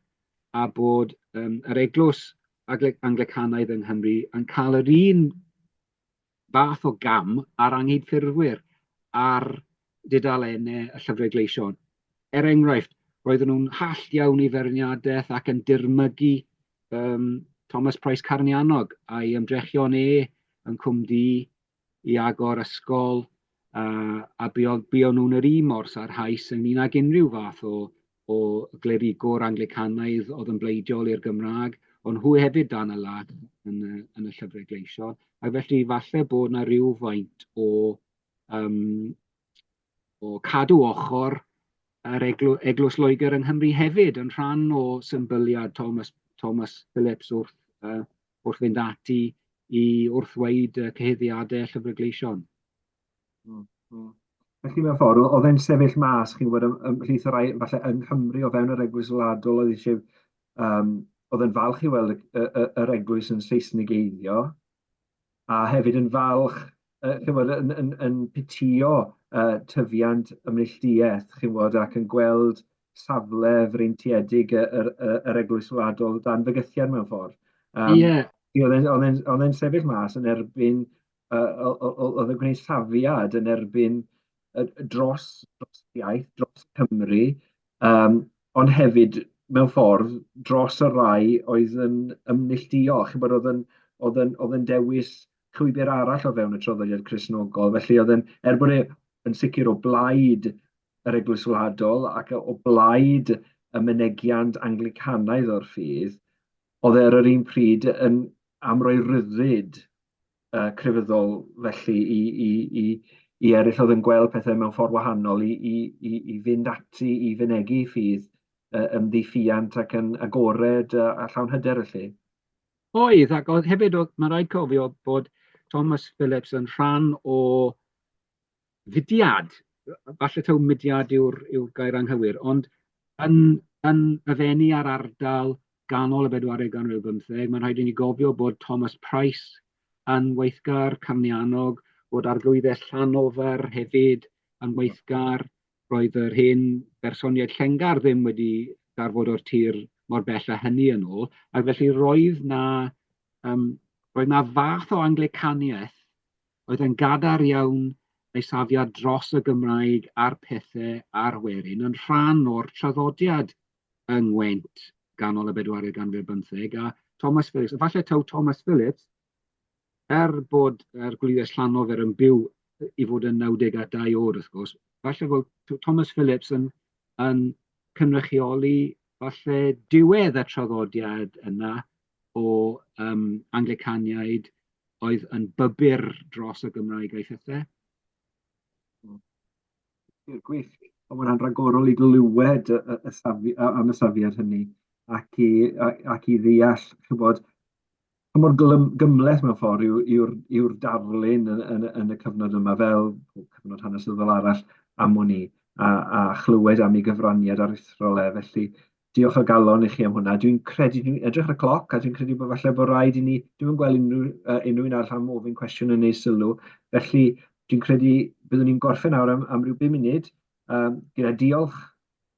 a bod um, yr eglwys Anglicanaidd yng Nghymru yn cael yr un fath o gam ar anghydffurfwyr, ar dudalennau y Llyfrau Gleision. Er enghraifft, roedden nhw'n hallt iawn i feirniadaeth ac yn dirmygu um, Thomas Price Carnianog a'i ymdrechion e yn Cwm Du i agor ysgol, a buo, buon nhw'n yr un mor sarhaus ynglyn ag unrhyw fath o, o glerigwr Anglicanaidd oedd yn bleidiol i'r Gymraeg, ond nhw hefyd dan y lach yn y, yn y llyfrau gleision, ac felly falle bod 'na rywfaint o, um, o cadw ochr yr Eglw Eglwys Loegr yng Nghymru hefyd yn rhan o symbyliad Thomas, Thomas Phillips wrth, uh, wrth fynd ati i wrthweud y cyhuddiadau Llyfr y Gleision. Felly mewn ffordd, oedd e'n sefyll mas, chi'n gwybod, ymhlith y rhai, falle yng Nghymru o fewn yr Eglwys Wladol, oedd eisiau, um, oedd e'n falch i weld y, y, y, yr eglwys yn Seisnigeiddio, a hefyd yn falch, uh, chi'n gwybod, yn, yn, yn pitio uh, tyfiant ymneilltuaeth, chi'n gwybod, ac yn gweld safle freintiedig yr, yr, yr Eglwys Wladol dan fygythiad mewn ffordd. Ie. Um, yeah. Oedd e'n sefyll mas yn erbyn, uh, oedd e'n gwneud safiad yn erbyn uh, dros, dros iaith, dros Cymru, um, ond hefyd mewn ffordd dros y rai oedd yn ymneilltuo, chi'n bod, oedd yn, oedd yn, oedd yn dewis llwybr arall o fewn y traddodiad Cristnogol. Felly oedd yn, er bod e yn sicr o blaid yr Eglwys Wladol ac o blaid y mynegiant Anglicanaidd o'r ffydd, oedd e ar yr un pryd yn am roi rhyddid uh, crefyddol felly i, i, i, i eraill oedd yn gweld pethau mewn ffordd wahanol i, i, i, i fynd ati i fynegi ffydd uh, yn ddiffiant ac yn agored a, a llawn hyder felly. Oedd, ac oedd hefyd, oedd, mae'n rhaid cofio bod Thomas Phillips yn rhan o fudiad, falle taw mudiad yw'r yw gair anghywir, ond yn, yn y Fenni a'r ardal ganol y bedwaredd ganrif ar bymtheg, mae'n rhaid i ni gofio bod Thomas Price yn weithgar, Carnianog, bod Arglwyddes Llanofer hefyd yn weithgar, roedd yr hen bersoniaid llengar ddim wedi darfod o'r tir mor bell â hynny yn ôl, ac felly roedd na, um, roedd na fath o Anglicaniaeth oedd yn gadar iawn ei safiad dros y Gymraeg a'r pethe a'r werin yn rhan o'r traddodiad yng Ngwent ganol y bedwaredd ganrif ar bymtheg, a Thomas Phillips, falle taw Thomas Phillips, er bod yr Gwlyddes Llanofer yn byw i fod yn 92 oed wrth gwrs, falle bod Thomas Phillips yn, yn cynrychioli falle diwedd y traddodiad yna o um, Anglicaniaid oedd yn bybyr dros y Gymraeg a'i phethau. Gwych. Ond mae'n rhagorol i glywed y, y, y safi, am y safiad hynny ac i, ac i ddeall, chybod, pa mor gymhleth mewn ffordd yw'r yw, yw, yw darlun yn, yn, yn y cyfnod yma, fel cyfnod hanesyddol arall am wn i, a, a chlywed am ei gyfraniad aruthrol e. Felly, diolch o galon i chi am hwnna. Dwi'n credu, dwi'n edrych ar y cloc, a dwi'n credu bod falle bod rhaid i ni, dwi'n gweld unrhyw, uh, unrhyw un arall am ofyn cwestiwn yn ei sylw, felly dwi'n credu byddwn ni'n gorffen nawr am, am ryw 5 munud, um, gyda diolch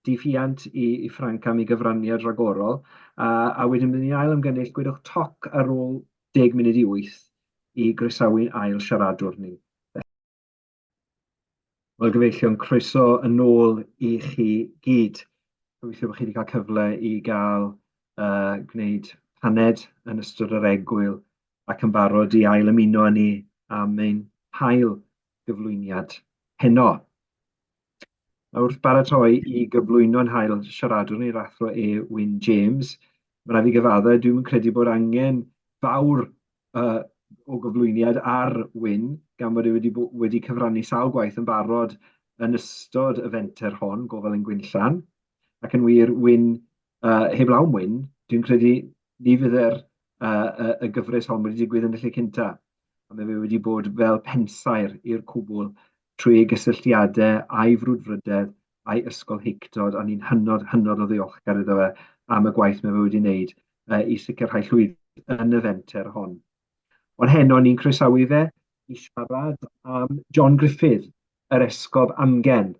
diffuant i, i Frank am ei gyfraniad rhagorol, a, a wedyn byddwn ni'n ail ymgynnull, gwedwch toc ar ôl 10 munud i 8 i groesawu'n ail siaradwr ni. Wel, gyfeillion, croeso yn ôl i chi gyd. Gobeithio bod chi wedi cael cyfle i gael uh, gwneud paned yn ystod yr egwyl ac yn barod i ail ymuno â ni am ein hail gyflwyniad heno. Wrth baratoi i gyflwyno'n hail siaradwr ni'r Athro E. Wyn James, mae rhaid fi gyfaddau, dwi'n credu bod angen fawr uh, o gyflwyniad ar Wyn, gan bod e wedi, wedi cyfrannu sawl gwaith yn barod yn ystod y fenter hon, Gofal yn Gwinllan. Ac yn wir, Wyn, uh, heb lawn Wyn, dwi'n credu ni fydde'r uh, y, y gyfres hon wedi digwydd yn y lle cynta. A mae fe wedi bod fel pensaer i'r cwbl trwy ei gysylltiadau a'i frwdfrydedd a'i ysgolheictod, a ni'n hynod, hynod o ddiolchgar iddo fe am y gwaith mae fe wedi wneud uh, i sicrhau llwyddiant yn y fenter hon. Ond heno ni'n croesawu fe i siarad am John Griffith, yr esgob amgen,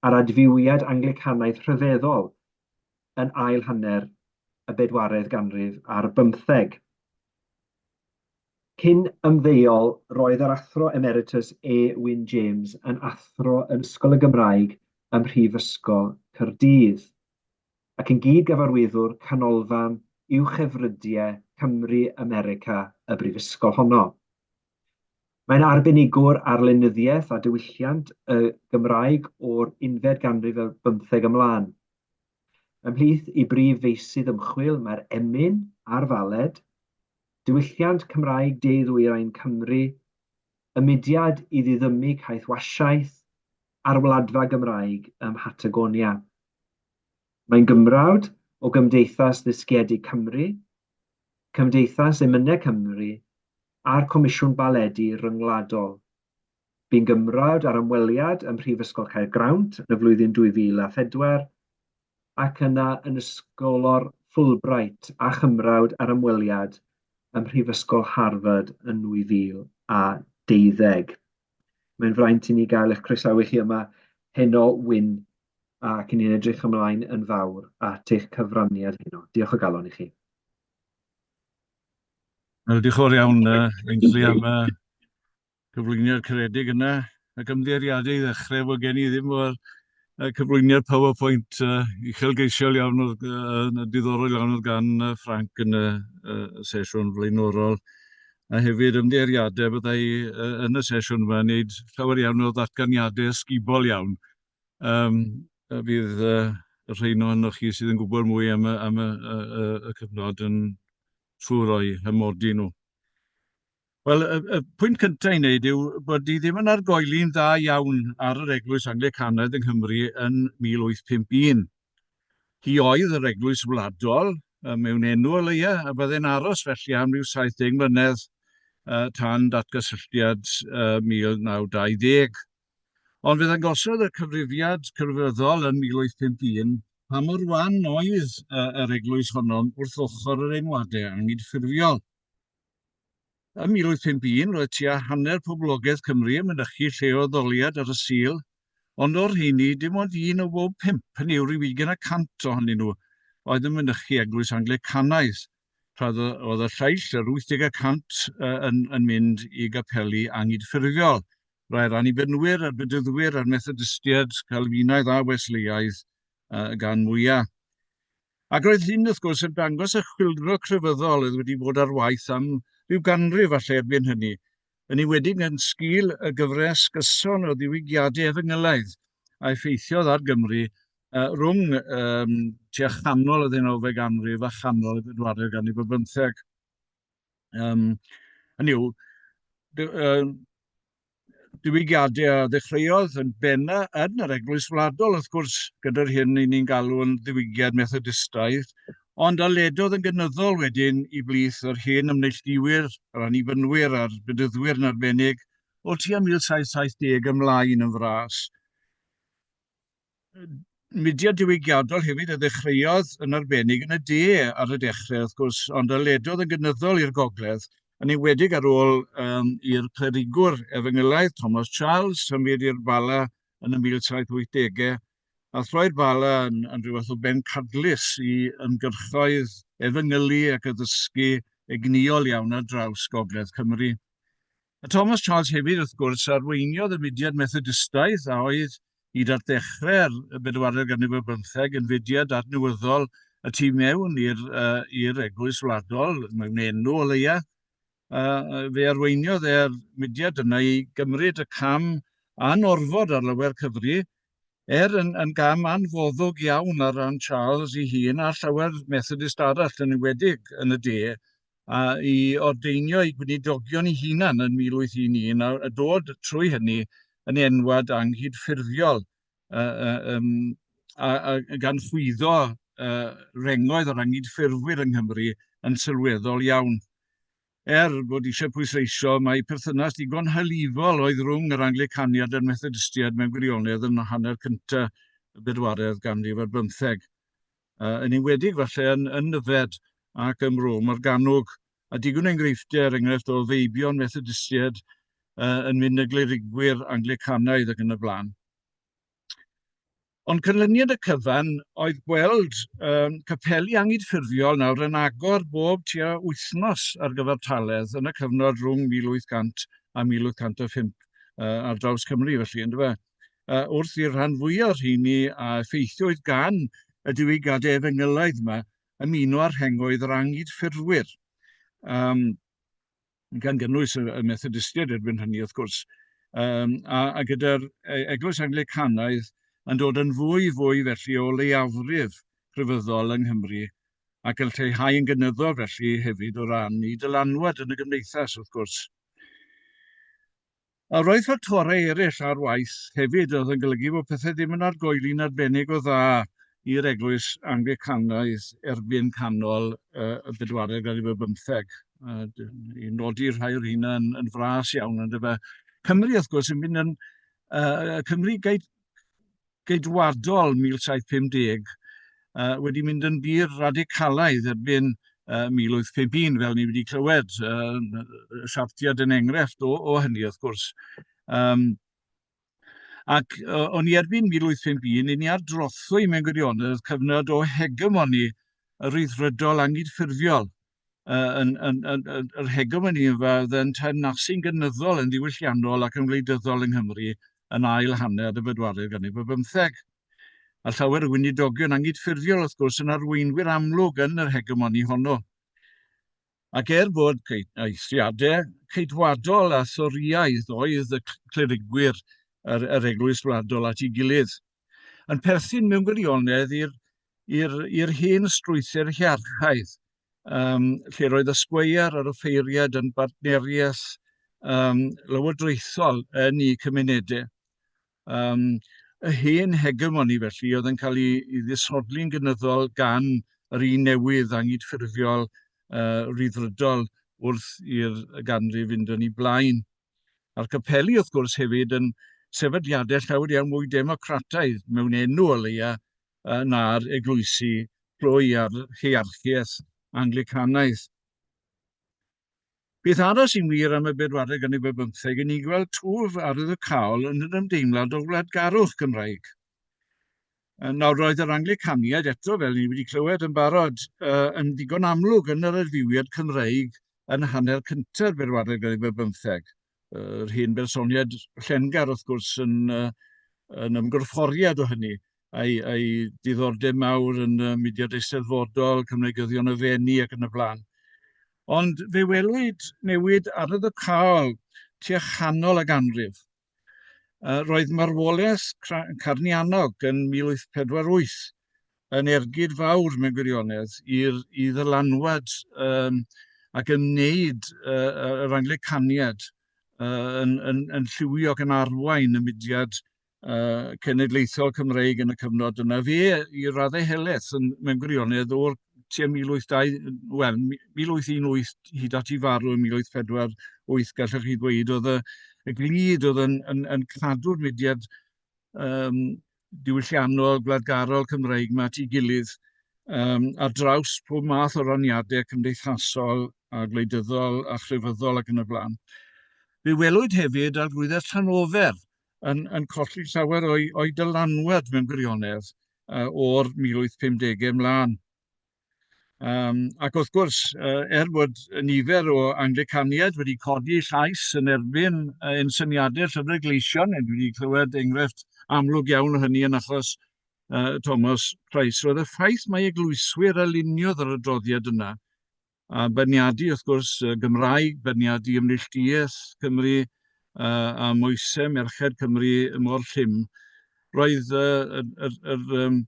a'r adfywiad Anglicanaidd rhyfeddol yn ail hanner y bedwaredd ganrif ar bymtheg. Cyn ymddeol, roedd yr Athro Emeritus E. Wyn James yn athro yn Ysgol y Gymraeg ym Mhrifysgol Caerdydd, ac yn gyd-gyfarwyddwr Canolfan Uwchefrydiau Cymru America y brifysgol honno. Mae'n arbenigwr ar lenyddiaeth a diwylliant y Gymraeg o'r unfed ganrif ar bymtheg ymlaen. Ymhlith ei brif feysydd ymchwil mae'r emyn a'r faled, diwylliant Cymraeg De-ddwyrain Cymru, y mudiad i ddiddymu caethwasiaeth, a'r Wladfa Gymraeg ym Mhatagonia. Mae'n gymrawd o Gymdeithas Ddysgiedig Cymru, Cymdeithas Emynau Cymru a'r Comisiwn Baledi Ryngwladol. Bu'n gymrawd ar ymweliad ym Mhrifysgol Caergrawnt yn y flwyddyn 2004 ac yna yn Ysgolor Fulbright a chymrawd ar ymweliad ym Mhrifysgol Harvard yn 2012. Mae'n fraint i ni gael eich croesawu chi yma heno, Wyn, ac ni'n edrych ymlaen yn fawr at eich cyfraniad heno. Diolch o galon i chi. Wel, diolch yn fawr iawn, Ainsley, am y cyflwyniad caredig yna, ac ymddiheuriadau i ddechrau fod gen i ddim o'r cyflwyniad PowerPoint uchelgeisiol iawn oedd, diddorol iawn oedd gan Frank yn y sesiwn flaenorol. A hefyd ymddiheuriadau byddai yn y sesiwn yma yn gwneud llawer iawn o ddatganiadau ysgubol iawn. Um, fydd y rhain ohonoch chi sydd yn gwybod mwy am y, am y, y, y, y cyfnod yn siŵr o'i hymodi nhw. Wel, y, y pwynt cyntaf i wneud yw bod hi ddim yn argoeli'n dda iawn ar yr Eglwys Anglicanaidd yng Nghymru yn 1851. Hi oedd yr Eglwys Wladol, mewn enw o leia, a byddai'n aros felly am ryw 70 mlynedd tan datgysylltiad 1920. Ond fe ddangosodd y cyfrifiad crefyddol yn 1851 pa mor wan oedd yr eglwys honno wrth ochr yr enwadau anghydffurfiol. Ym 1851, roedd tua hanner poblogaeth Cymru yn mynychu lle o addoliad ar y Sul, ond o'r rheini, dim ond un o bob pump, hynny yw rhyw ugain y cant ohonyn nhw, oedd yn mynychu eglwys Anglicanaidd, tra oedd y lleill, yr 80 y cant, yn, yn mynd i gapeli anghydffurfiol. Rhai'r Annibynwyr, a'r Bedyddwyr, a'r Methodistiaid, Calfinaidd a Wesleyaidd gan mwyaf. Ac roedd hyn, wrth gwrs, yn dangos y chwyldro crefyddol oedd wedi bod ar waith am ryw ganrif falle erbyn hynny, yn enwedig yn sgil y gyfres gyson o ddiwygiadau efengylaidd a effeithiodd ar Gymru rhwng um, tua chanol y ddeunawfed ganrif a chanol y bedwaredd ganrif ar bymtheg. Um, hynny yw, diwygiadau a ddechreuodd yn benna yn yr Eglwys Wladol, wrth gwrs, gyda'r hyn i ni'n galw yn ddiwygiad Methodistaidd, ond a ledodd yn gynyddol wedyn i blith yr hen ymneilltuwyr, yr Annibynwyr a'r Bedyddwyr yn arbennig, o tua 1770 ymlaen yn fras. Mudiad diwygiadol hefyd a ddechreuodd yn arbennig yn y de ar y dechrau, wrth gwrs, ond a ledodd yn gynyddol i'r gogledd, yn enwedig ar ôl um, i'r clerigwr efengylaidd Thomas Charles symud i'r Bala yn y 1780au, a throi'r Bala yn, yn rhyw fath o bencadlys i ymgyrchoedd efengylu ac addysgu egnïol iawn ar draws gogledd Cymru. A Thomas Charles hefyd, wrth gwrs, arweiniodd y mudiad Methodistaidd a oedd, hyd at ddechrau'r bedwaredd ganrif ar bymtheg, yn fudiad adnewyddol y tu mewn i'r uh, i'r eglwys wladol, mewn enw o leia. Uh, fe arweiniodd e'r mudiad yna i gymryd y cam anorfod ar lawer cyfri, er yn, yn gam anfoddog iawn ar ran Charles ei hun a llawer Methodist arall yn enwedig yn y de, a i ordeinio ei gweinidogion ei hunan yn 1811 a, a dod trwy hynny yn enwad anghydffurfiol uh, uh, um, a, a, gan chwyddo uh, rengoedd yr anghydffurfwyr yng Nghymru yn sylweddol iawn. Er bod eisiau pwysleisio mai perthynas digon hylifol oedd rhwng yr Anglicaniad a'r Methodistiaid mewn gwirionedd yn hanner cyntaf y bedwaredd ganrif ar bymtheg. yn enwedig falle yn, yn Nyfed ac ym Mro Morgannwg, a digon enghreifftiau, er enghraifft o feibion Methodistiaid uh, yn mynd y glerigwyr Anglicanaidd ac yn y blaen. Ond canlyniad y cyfan oedd gweld um, capeli angydffurfiol nawr yn agor bob tua wythnos ar gyfartaledd yn y cyfnod rhwng 1800 a 1805 uh, ar draws Cymru, felly, ynddo fe? Uh, wrth i'r rhan fwyaf o'r rheini a effeithiwyd gan y diwygiadau efengylaidd yma ymuno â'r rhengoedd yr angydffurfwyr. Um, gan gynnwys y, y Methodistiaid erbyn hynny, wrth gwrs, um, a, a gyda'r e, Eglwys Anglicanaidd yn dod yn fwy fwy felly o leiafrif crefyddol yng Nghymru ac yn lleihau yn gynyddol felly hefyd o ran i dylanwad yn y gymdeithas, wrth gwrs. A roedd ffactorau eraill ar waith hefyd oedd yn golygu bod pethau ddim yn argoeli'n arbennig o dda i'r Eglwys Anglicanaidd erbyn canol y bedwaredd ganrif ar bymtheg. I nodi rhai o'r rheina yn, yn fras iawn, ond efe. Cymru, wrth gwrs, yn mynd yn... Uh, Cymru gaid, Geidwadol 1750 uh, wedi mynd yn bur radicalaidd erbyn uh, 1851, fel ni wedi clywed, uh, siartiad yn enghraifft o, o hynny, wrth gwrs. Um, ac uh, o'n i erbyn 1851, i ni ar drothwy mewn gwirionedd cyfnod o hegemoni ryddfrydol angydffurfiol yn, yn, yn, yn, yr hegemoni yma oedd yn teyrnasu'n gynyddol yn ddiwylliannol ac yn wleidyddol yng Nghymru yn ail hanner y bedwaredd ganrif ar bymtheg. A llawer o weinidogion angydffurfiol, wrth gwrs, yn arweinwyr amlwg yn yr hegemoni honno. Ac er bod eithriadau ceidwadol a thorïaidd oedd y clerigwyr yr, yr eglwys wladol at ei gilydd, yn perthyn mewn gwirionedd i'r i'r hen strwythur hierarchaidd, um, lle roedd y sgweier a'r offeiriad yn bartneriaeth um, lywodraethol yn eu cymunedau. Um, y hen hegemoni felly oedd yn cael ei, ei ddisodli'n gynyddol gan yr un newydd angydffurfiol uh, ryddfrydol wrth i'r ganrif fynd yn ei blaen. A'r capeli, wrth gwrs, hefyd yn sefydliadau llawer iawn mwy democrataidd mewn enw o leia na'r eglwysi plwy a'r hierarchiaeth Anglicanaidd. Beth arall sy'n wir am y bedwaredd ganrif ar bymtheg yn ni'n gweld twf arwyddocaol yn yr ymdeimlad o wladgarwch Cymraeg. Nawr roedd yr Anglicaniaid eto, fel ni wedi clywed yn barod, yn ddigon amlwg yn yr adfywiad Cymreig yn hanner cyntaf bedwaredd ganrif ar bymtheg. Yr hen bersoniad llengar, wrth gwrs, yn, yn ymgorfforiad o hynny, a'i, a'i diddordeb mawr yn y mudiad eisteddfodol, Cymreigyddion y Fenni ac yn y blaen. Ond fe welwyd newid arwyddocaol tua chanol y ganrif. Roedd marwolaeth Carnianog yn 1848 yn ergyd fawr mewn gwirionedd i'r i ddylanwad um, ac ymwneud uh, yr Anglicaniad uh, yn, yn, yn lliwio ac yn arwain y mudiad uh, cenedlaethol Cymreig yn y cyfnod yna. Fe, i raddau helaeth, yn, mewn gwirionedd, o'r tua 1802, wel, 1818 hyd at i farw yn 1848, gallech chi ddweud, oedd y, y glud oedd yn, yn, yn cadw'r mudiad um, diwylliannol, gwladgarol Cymreig yma at ei gilydd um, ar draws pob math o raniadau cymdeithasol a gwleidyddol a chrefyddol ac yn y blaen. Fe welwyd hefyd arglwyddes Llanofer yn, yn colli llawer o'i, o'i dylanwad mewn gwirionedd uh, o'r 1850au ymlaen. Um, ac wrth gwrs, uh, er bod nifer o Anglicaniaid wedi codi llais yn erbyn uh, ein syniadau Llyfr Gleision, dwi wedi clywed enghraifft amlwg iawn o hynny yn achos uh, Thomas Price, roedd y ffaith mai eglwyswyr a luniodd yr adroddiad yna A beirniadu, wrth gwrs, y Gymraeg, beirniadu ymneilltuaeth Cymru uh, a moesau merched Cymru mor llym. Roedd uh, yr, yr, yr, um,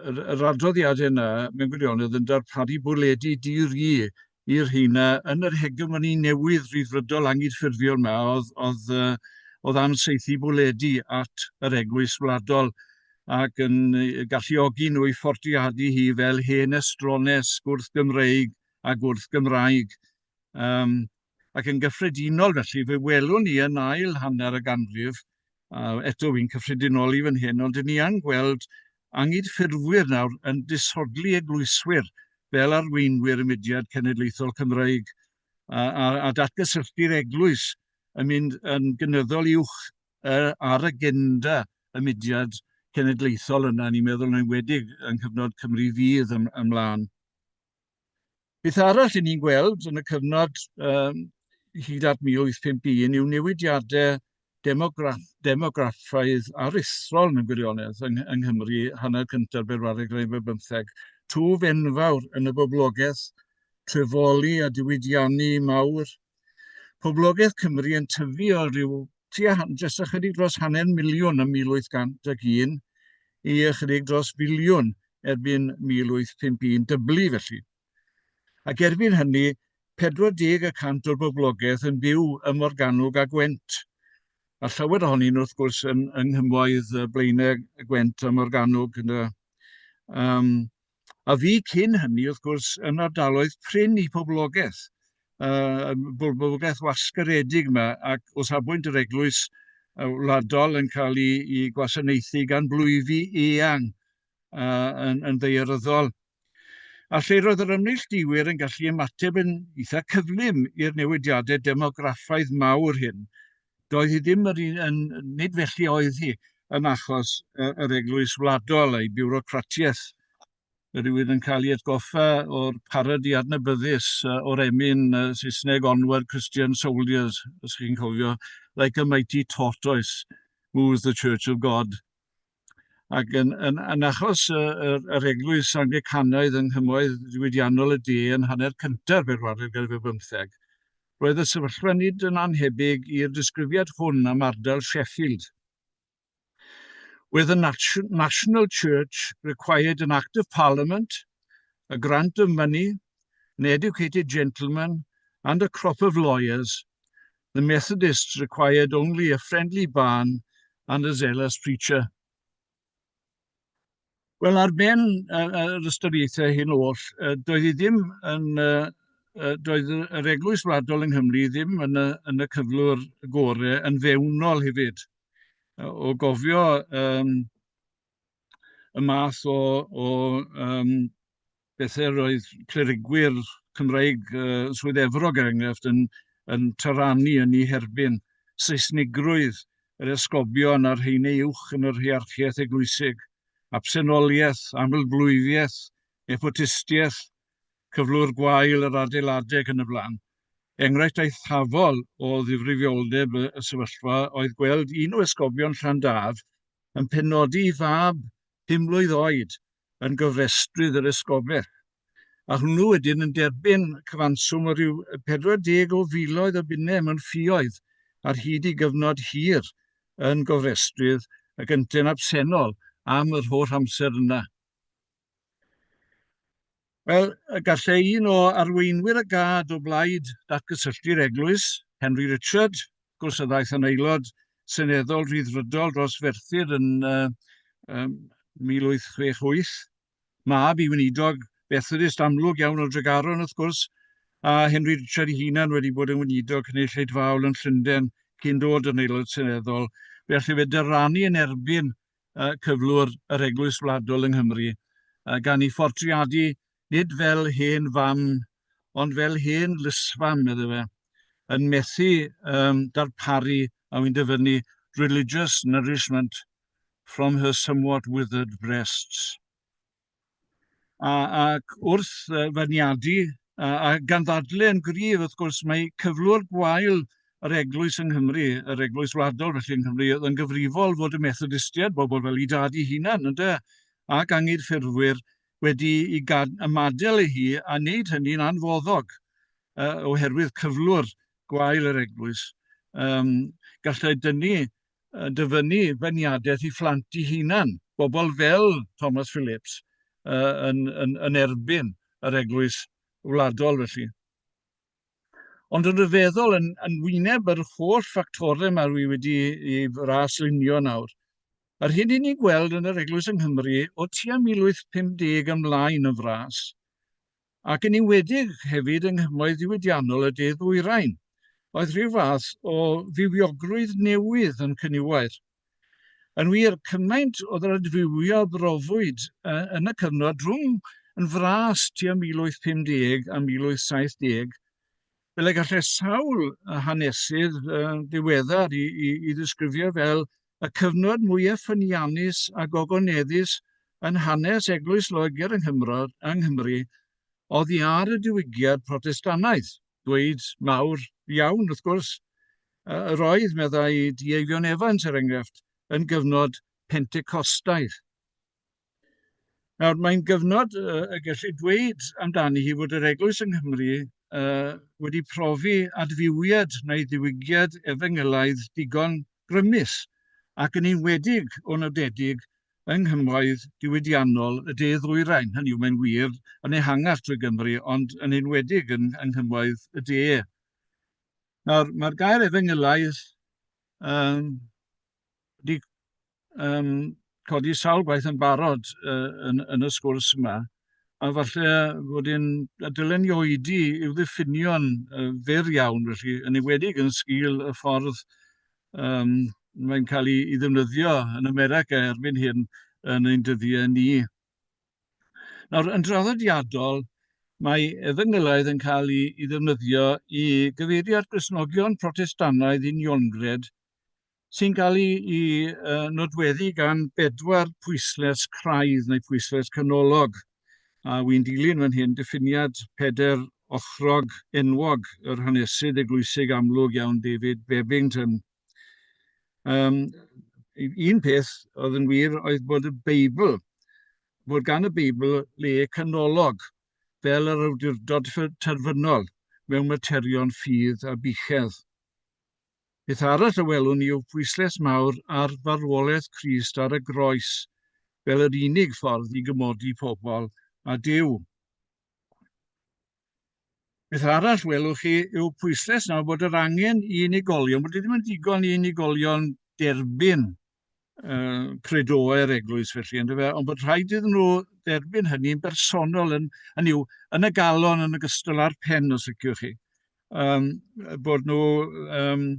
yr, yr adroddiadau yna, mewn gwirionedd, yn darparu bwledi di-ri i'r rheina yn yr hegemoni newydd rhyddfrydol angydffurfiol yma oedd, oedd, uh, oedd am saethu bwledi at yr eglwys wladol ac yn galluogi nhw i fforddiadu hi fel hen estrones gwrth-Gymreig a gwrth-Gymraeg. Um, ac yn gyffredinol felly, fe welwn ni yn ail hanner y ganrif, a eto fi'n cyffredinoli fan hyn, ond ni yn gweld angydffurfwyr nawr yn disodli eglwyswyr fel arweinwyr y mudiad cenedlaethol Cymreig a, a, a datgysylltu'r eglwys yn mynd yn gynyddol uwch ar agenda y mudiad cenedlaethol yna, ni'n meddwl yn enwedig yng nghyfnod Cymru Fydd ymlaen. Beth arall i ni'n gweld yn y cyfnod um, hyd at 1851 yw newidiadau demograff, demograffaidd aruthrol mewn gwirionedd yng, yng Nghymru hanner cyntaf bedwaredd ganrif ar bymtheg. Twf enfawr yn y boblogaeth, trefoli a diwydiannu mawr. Poblogaeth Cymru yn tyfu o ryw tua jyst ychydig dros hanner miliwn ym 1801 i ychydig dros filiwn erbyn 1851, dyblu felly. Ac erbyn hynny, 40 y cant o'r boblogaeth yn byw ym Morgannwg a Gwent, a llawer ohonyn nhw, wrth gwrs, yn, yng nghymoedd Blaenau Gwent a Morgannwg. Ynde. Um, a fi cyn hynny, wrth gwrs, yn ardaloedd prin i poblogaeth, uh, boblogaeth wasgaredig yma, ac o safbwynt yr eglwys wladol yn cael ei, ei gwasanaethu gan blwyfi eang uh, yn, yn ddaearyddol. A lle roedd yr ymneilltuwyr yn gallu ymateb yn eitha cyflym i'r newidiadau demograffaidd mawr hyn, doedd hi ddim yr un, yn, nid felly oedd hi yn achos yr eglwys wladol a'i biwrocratiaeth. Rhywun yn cael ei atgoffa o'r parody adnabyddus o'r emyn Saesneg Onward Christian Soldiers, os chi'n cofio, like a mighty tortoise moves the Church of God. Ac yn, yn, yn achos yr, yr eglwys Anglicanaidd yng nghymoedd diwydiannol y de yn hanner cyntaf bedwaredd ganrif ar bymtheg, roedd y sefyllfa nid yn annhebyg i'r disgrifiad hwn am ardal Sheffield. Where the National Church required an Act of Parliament, a grant of money, an educated gentleman, and a crop of lawyers, The Methodists required only a friendly barn and a zealous preacher. Wel, ar ben yr ystyriaethau hyn oll, doedd hi ddim yn, doedd yr Eglwys Wladol yng Nghymru ddim yn y, yn y cyflwr gore yn fewnol hefyd. O gofio um, y math o, o um, bethau roedd clerigwyr Cymreig uh, Swydd Efrog, er enghraifft, yn, yn taranu yn ei herbyn Saesnigrwydd yr esgobion a'r rheini uwch yn yr hierarchiaeth eglwysig, absenoliaeth, amlblwyfiaeth, nepotistiaeth, cyflwr gwael yr adeiladau ac yn y blaen. Enghraifft eithafol o ddifrifioldeb y sefyllfa oedd gweld un o esgobion Llandaf yn penodi ei fab pumlwydd oed yn gofrestrydd yr esgobaeth, a hwnnw wedyn yn derbyn cyfanswm o ryw 40 o filoedd o bunnau mewn ffioedd ar hyd ei gyfnod hir yn gofrestrydd ac yntau'n absennol am yr holl amser yna. Wel, gallai un o arweinwyr y gad o blaid datgysylltu'r eglwys, Henry Richard, wrth gwrs a ddaeth yn aelod seneddol rhyddfrydol dros Ferthyr yn uh, um, 1868, mab i weinidog Methodist amlwg iawn o Dregaron wrth gwrs, a Henry Richard ei hunan wedi bod yn weinidog cynulleidfaol yn Llundain cyn dod yn aelod seneddol, felly fe dyranu yn erbyn cyflwr yr Eglwys Wladol yng Nghymru, gan ei phortreadu nid fel hen fam, ond fel hen lysfam, medde fe, yn methu um, darparu, a wy'n dyfynnu, religious nourishment from her somewhat withered breasts. A, ac wrth feirniadu, a, a gan ddadle yn gryf, wrth gwrs, mae cyflwr gwael yr eglwys yng Nghymru, yr eglwys wladol felly yng Nghymru, oedd yn gyfrifol fod y Methodistiaid, bobl fel ei dad ei hunan, ynde, ac anghydffurfwyr wedi i gad, ymadael â hi a wneud hynny'n anfoddog uh, oherwydd cyflwr gwael yr eglwys. Um, gallai dynnu yn dyfynnu beirniadaeth i phlant i hunan, bobl fel Thomas Phillips uh, yn, yn, yn erbyn yr eglwys wladol felly. Ond yn rhyfeddol, yn, yn wyneb yr holl ffactorau mae rwy wedi ei fraslunio nawr, yr hyn i ni'n gweld yn yr eglwys yng Nghymru o tua 1850 ymlaen yn fras, ac yn enwedig hefyd yng nghymoedd diwydiannol y De Ddwyrain, oedd rhyw fath o fywiogrwydd newydd yn cyniwair. Yn wir, cymaint oedd yr adfywio a brofwyd yn y cyfnod rhwng yn fras tua 1850 a 1870, fel y gallai sawl hanesydd diweddar i, i, i ddisgrifio fel Y cyfnod mwyaf ffyniannus a gogoneddus yn hanes Eglwys Loegr yng Nghymro, yng Nghymru oddi ar y diwygiad Protestannaidd. Dweud mawr iawn, wrth gwrs. Yr oedd, meddai D. Eifion Evans, er enghraifft, yn gyfnod Pentecostaidd. Nawr, mae'n gyfnod y gellir dweud amdani hi fod yr Eglwys yng Nghymru uh, wedi profi adfywiad neu ddiwygiad efengylaidd digon grymus, ac yn enwedig o nodedig yng nghymoedd diwydiannol y De Ddwyrain. Hynny yw, mae'n wir yn ehangach trwy Gymru, ond yn enwedig yn, yng nghymoedd y De. Nawr, mae'r gair efengylaidd um, wedi um, codi sawl gwaith yn barod uh, yn, yn y sgwrs yma, a falle fod un, a dylen ni oedi i'w ddiffinio'n uh, fyr iawn, felly, yn enwedig yn sgil y ffordd um, mae'n cael ei, ei ddefnyddio yn America erbyn hyn yn ein dyddiau ni. Nawr, yn draddodiadol, mae efengylaidd yn cael ei, ei ddefnyddio i gyfeirio at Gristnogion Protestannaidd uniongred sy'n cael ei, ei uh, nodweddu gan bedwar pwysles craidd neu pwysles canolog. A wy'n dilyn fan hyn diffiniad peder ochrog enwog yr hanesydd eglwysig amlwg iawn David Bebbington. Um, un peth oedd yn wir oedd bod y Beibl, bod gan y Beibl le canolog fel yr awdurdod terfynol mewn materion ffydd a buchedd. Peth arall a welwn ni yw pwyslais mawr ar farwolaeth Crist ar y groes fel yr unig ffordd i gymodi pobl â Duw. Beth arall welwch chi yw pwyslais nawr bod yr angen i unigolion, bod e ddim yn digon i unigolion derbyn uh, credoau'r eglwys felly, yndyfe? Ond bod rhaid iddyn nhw dderbyn hynny'n bersonol, yn, yn yw, yn y galon yn ogystal â'r pen, os liciwch chi. Um, bod nhw, um,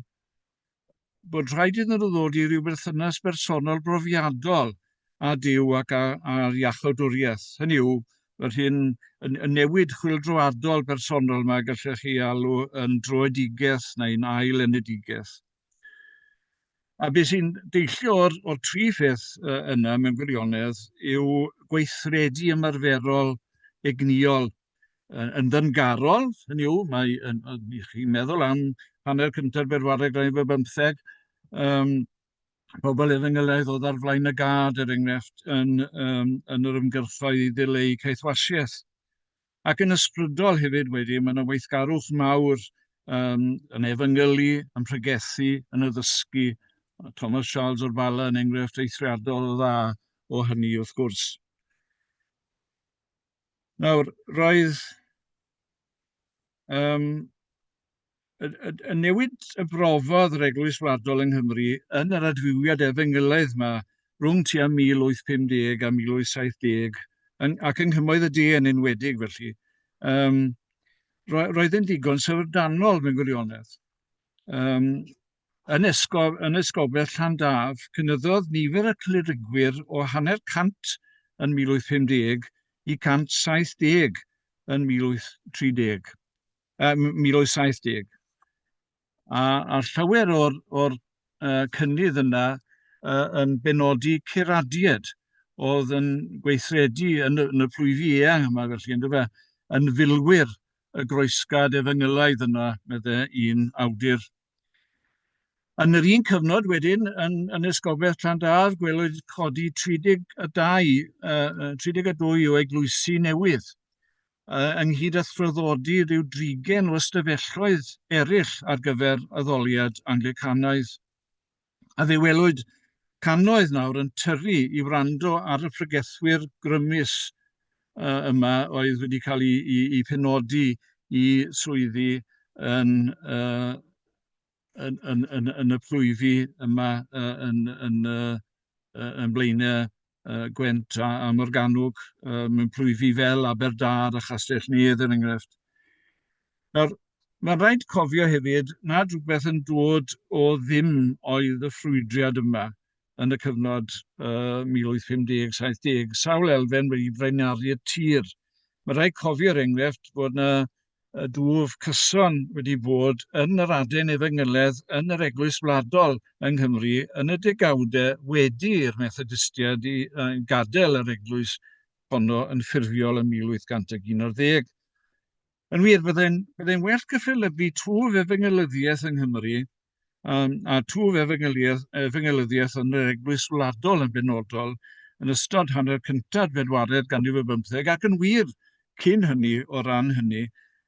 bod rhaid iddyn nhw ddod i ryw berthynas bersonol brofiadol â Duw ac â'r iachawdwriaeth. Hynny yw, yr hyn, y, y newid chwyldroadol bersonol yma gallech chi alw yn droedigaeth neu'n ail enedigaeth. A beth sy'n deillio o'r, or tri pheth yna mewn gwirionedd yw gweithredu ymarferol egnïol yn ddyngarol, hynny yw, mae, yn, yn, chi'n meddwl am hanner cyntaf bedwaredd ganrif ar bymtheg, um, pobl efengylaidd oedd ar flaen y gad, er enghraifft, yn, um, yn yr ymgyrchoedd i ddileu caethwasiaeth. Ac yn ysbrydol hefyd wedyn, mae yna weithgarwch mawr um, yn efengylu, yn pregethu, yn addysgu. Thomas Charles o'r Bala yn enghraifft eithriadol o dda o hynny wrth gwrs. Nawr, roedd um, y, y, y newid y brofodd yr Eglwys Wladol yng Nghymru yn yr adfywiad efengylaidd yma rhwng tua 1850 a 1870, yn, ac yng Nghymoedd y De yn enwedig felly, um, roedd yn ddigon syfrdanol mewn gwirionedd. Um, yn, esgob, yn esgobaeth Llandaf, cynyddodd nifer y clerigwyr o hanner cant yn 1850 i 170 yn 1830. uh, 1870. A, a llawer o'r, or, uh, cynnydd yna uh, yn benodi curadiaid oedd yn gweithredu yn, yn y plwyfi eang yma felly, ynddo fe, yn filwyr y groesgad efengylaidd yna, medde un awdur. Yn yr un cyfnod wedyn, yn, yn Esgobaeth Llandaf, gwelwyd codi 32, uh, 32 o eglwysi newydd, ynghyd â thraddodi rhyw drigen o ystafelloedd eraill ar gyfer addoliad Anglicanaidd. A fe welwyd cannoedd nawr yn tyrru i wrando ar y pregethwyr grymus uh, yma oedd wedi cael eu, eu, eu penodi i swyddi yn, uh, yn, yn, yn, yn y plwyfi yma uh, yn, yn, uh, yn Blaenau uh, Gwent a, a Morgannwg, uh, mewn plwyfi fel Aberdâr a Chastell Nedd er enghraifft. Nawr, mae'n rhaid cofio hefyd nad rhywbeth yn dod o ddim oedd y ffrwydriad yma yn y cyfnod uh, 1850-70. Sawl elfen wedi braenaru'r tir. Mae rhaid cofio er enghraifft bod yna y dwf cyson wedi bod yn yr aden efengyledd yn yr Eglwys Wladol yng Nghymru yn y degawdau wedi i'r Methodistiaid i gadael yr eglwys honno yn ffurfiol yn 1811. Yn wir, byddai'n byddai well cyffelybu twf efengylyddiaeth yng Nghymru um, a twf efengylyddiaeth, efengylyddiaeth yn yr Eglwys Wladol yn benodol yn ystod hanner cyntaf bedwaredd ganrif y bymtheg, ac yn wir cyn hynny o ran hynny,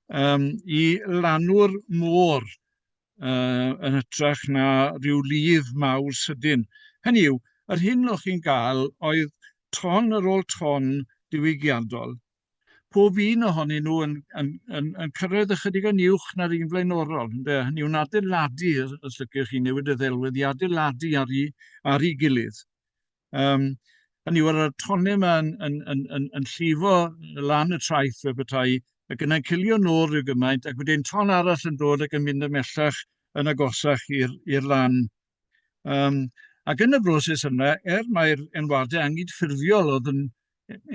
um, i lanw'r môr uh, yn hytrach na rhyw lif mawr sydyn. Hynny yw, yr hyn o'ch chi'n gael oedd ton ar ôl ton diwygiadol, pob un ohonyn nhw yn, yn, yn, yn cyrraedd ychydig yn uwch na'r un flaenorol. Ynde? Hynny yw'n adeiladu, os lygech chi newid y ddelwedd, i adeiladu ar ei, ar ei gilydd. Um, hynny yw, ar y tonnau yma yn, yn, yn, yn, yn llifo lan y traeth fe petai, ac yna'n cilio nôl rhyw gymaint, ac wedyn ton arall yn dod ac yn mynd ymhellach yn agosach i'r lan. Um, ac yn y broses yna, er mae'r enwadau angydffurfiol oedd yn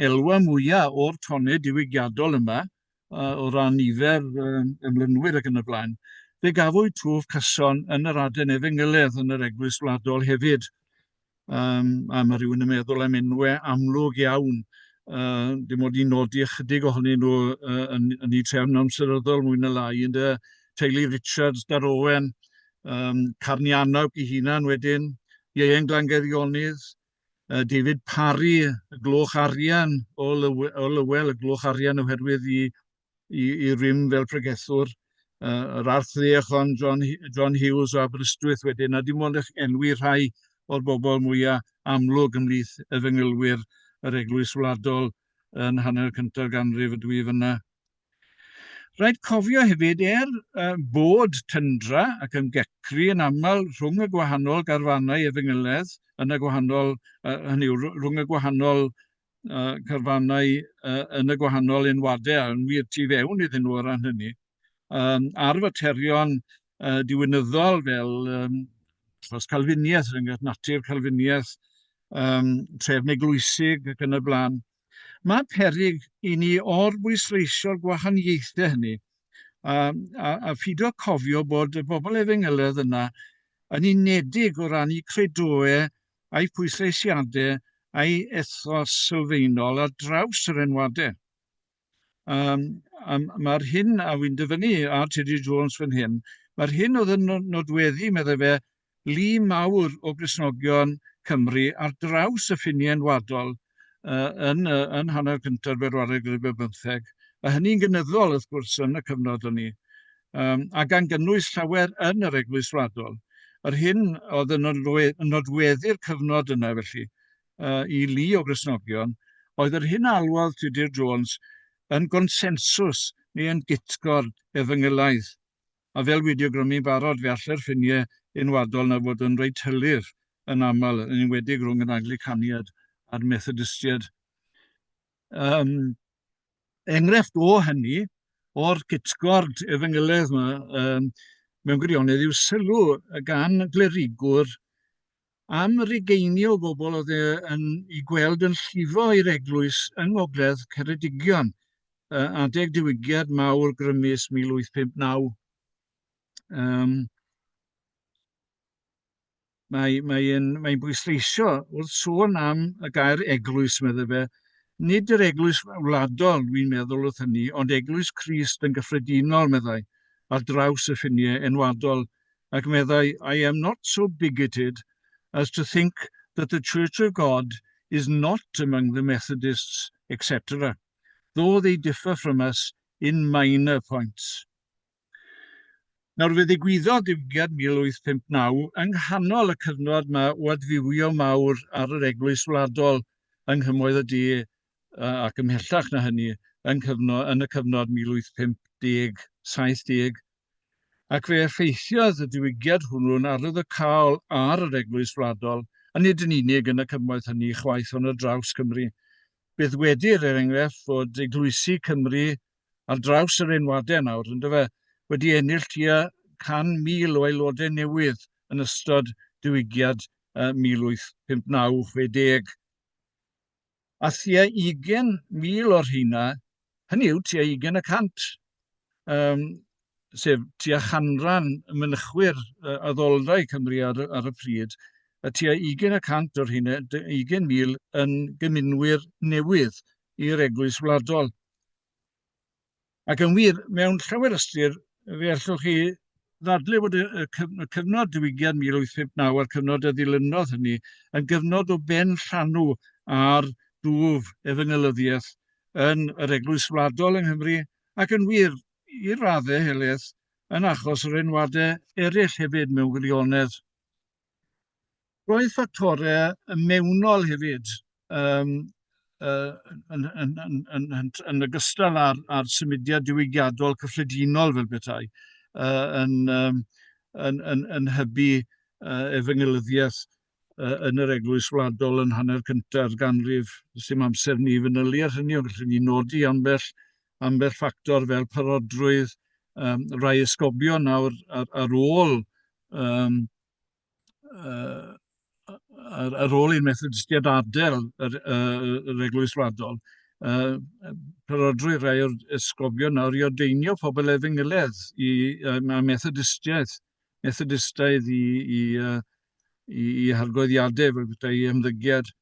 elwa mwyaf o'r tonnau diwygiadol yma, uh, o ran nifer um, ymlynwyr ac yn y blaen, fe gafwyd twf cyson yn yr aden efengyledd yn yr Eglwys Wladol hefyd. Um, a mae rhywun yn meddwl am enwau amlwg iawn. Uh, dim ond i nodi ychydig ohonyn nhw uh, yn, yn eu trefn amseryddol mwy na lai, yn dy teulu Richards, Darowen, um, Carnianog i hunan wedyn, Ieuan Glangeirionydd, uh, David Parry, y gloch arian o, Lywe, o Lywel, y gloch arian oherwydd i i, i rym fel pregethwr, uh, yr archddiacon John, John Hughes o Aberystwyth wedyn, a dim ond eich enwi rhai o'r bobl mwyaf amlwg ymhlith efengylwyr yr Eglwys Wladol yn hanner cyntaf ganrif y dwi fyna. Rhaid cofio hefyd, er uh, bod tyndra ac ymgecru yn aml rhwng y gwahanol garfanau efengyledd, yn y gwahanol, uh, hynny yw, rhwng y gwahanol uh, carfanau uh, yn y gwahanol enwadau, a yn wir tu fewn iddyn nhw o ran hynny, um, ar faterion uh, diwinyddol fel um, dros Calfiniaeth, er enghraifft natur Calfiniaeth, um, trefn eglwysig ac yn y blaen. Mae peryg i ni orbwysleisio'r gwahaniaethau hynny a, a, a phido cofio bod y bobl efengyledd yna yn unedig o ran eu credoau a'i phwysleisiadau a'i ethos sylfaenol ar draws yr enwadau. Um, a mae'r hyn a wy'n dyfynnu ar Tudur Jones fan hyn, mae'r hyn oedd yn nodweddu, meddai fe, lu mawr o Gristnogion Cymru ar draws y ffiniau enwadol uh, yn, uh, yn hanner cyntaf bedwaredd ganrif ar bymtheg, a hynny'n gynyddol, wrth gwrs, yn y cyfnod hynny, um, a gan gynnwys llawer yn yr Eglwys Wladol. Yr hyn oedd yn nodweddu'r cyfnod yna, felly, uh, i lu o Gristnogion, oedd yr hyn a alwodd Tudur Jones yn gonsensws neu yn gytgord efengylaidd. A fel wedi awgrymu'n barod, fe allai'r ffiniau enwadol na fod yn reit hylif yn aml, yn enwedig rhwng yr Anglicaniad a'r Methodistiaid. Um, enghraifft o hynny, o'r cytgord efengyledd yma, um, mewn gwirionedd yw sylw gan glerigwr am yr ugeiniau o bobl oedd e yn ei gweld yn llifo i'r eglwys yng Ngogledd Ceredigion uh, adeg diwygiad mawr grymus 1859. Um, Mae, mae'n, mae'n bwysleisio wrth sôn am y gair eglwys, meddai fe, nid yr eglwys wladol, dwi'n meddwl wrth hynny, ond eglwys Crist yn gyffredinol, meddai, ar draws y ffiniau enwadol, ac meddai, I am not so bigoted as to think that the Church of God is not among the Methodists, etc., though they differ from us in minor points. Nawr, fe ddigwyddodd diwygiad 1859 yng nghanol y cyfnod yma o adfywio mawr ar yr Eglwys Wladol yng nghymoedd y De ac ymhellach na hynny yng, nghyfnod, yn y cyfnod 1850, 70, ac fe effeithiodd y diwygiad hwnnw'n arwyddocaol ar yr Eglwys Wladol, a nid yn unig yn y cymoedd hynny chwaith ond ar draws Cymru. Fe ddwedir, er enghraifft, fod eglwysi Cymru ar draws yr enwadau nawr, yndyfe, wedi ennill tua 100,000 o aelodau newydd yn ystod diwygiad uh, 1859-60. A thua 20,000 o'r rheina, hynny yw tua 20 y cant, um, sef tua chanran y mynychwyr addoldai Cymru ar, ar y pryd, a tua 20% o'r hynny, 20,000 yn gymunwyr newydd i'r Eglwys Wladol. Ac yn wir, mewn llawer ystyr, fe allwch chi ddadlau bod y, y, y cyfnod diwygiad 1859 a'r cyfnod a ddilynodd hynny yn gyfnod o ben llanw ar dwf efengylyddiaeth yn yr Eglwys Wladol yng Nghymru ac yn wir, i raddau helaeth, yn achos yr enwadau eraill hefyd mewn gwirionedd. Roedd ffactorau mewnol hefyd um, uh, yn, yn, yn, yn, yn, yn ogystal â'r, â'r symudiad diwygiadol cyffredinol fel petai, uh, yn, um, yn, yn, yn hybu uh, efengylyddiaeth uh, yn yr eglwys wladol yn hanner cynta'r ganrif. Does dim amser ni fanylu ar hynny, ond gallwn ni nodi ambell, ambell ffactor fel parodrwydd um, rai esgobion nawr ar, ar ôl um, uh, ar, ar ôl i'r Methodistiaid adael yr, uh, yr Eglwys Wladol, uh, parodrwydd rai o'r esgobion nawr i ordeinio pobl efengyledd i, uh, Methodistiaeth, Methodistaidd i, i, uh, i, i hargoeddiadau, fel petai i ymddygiad.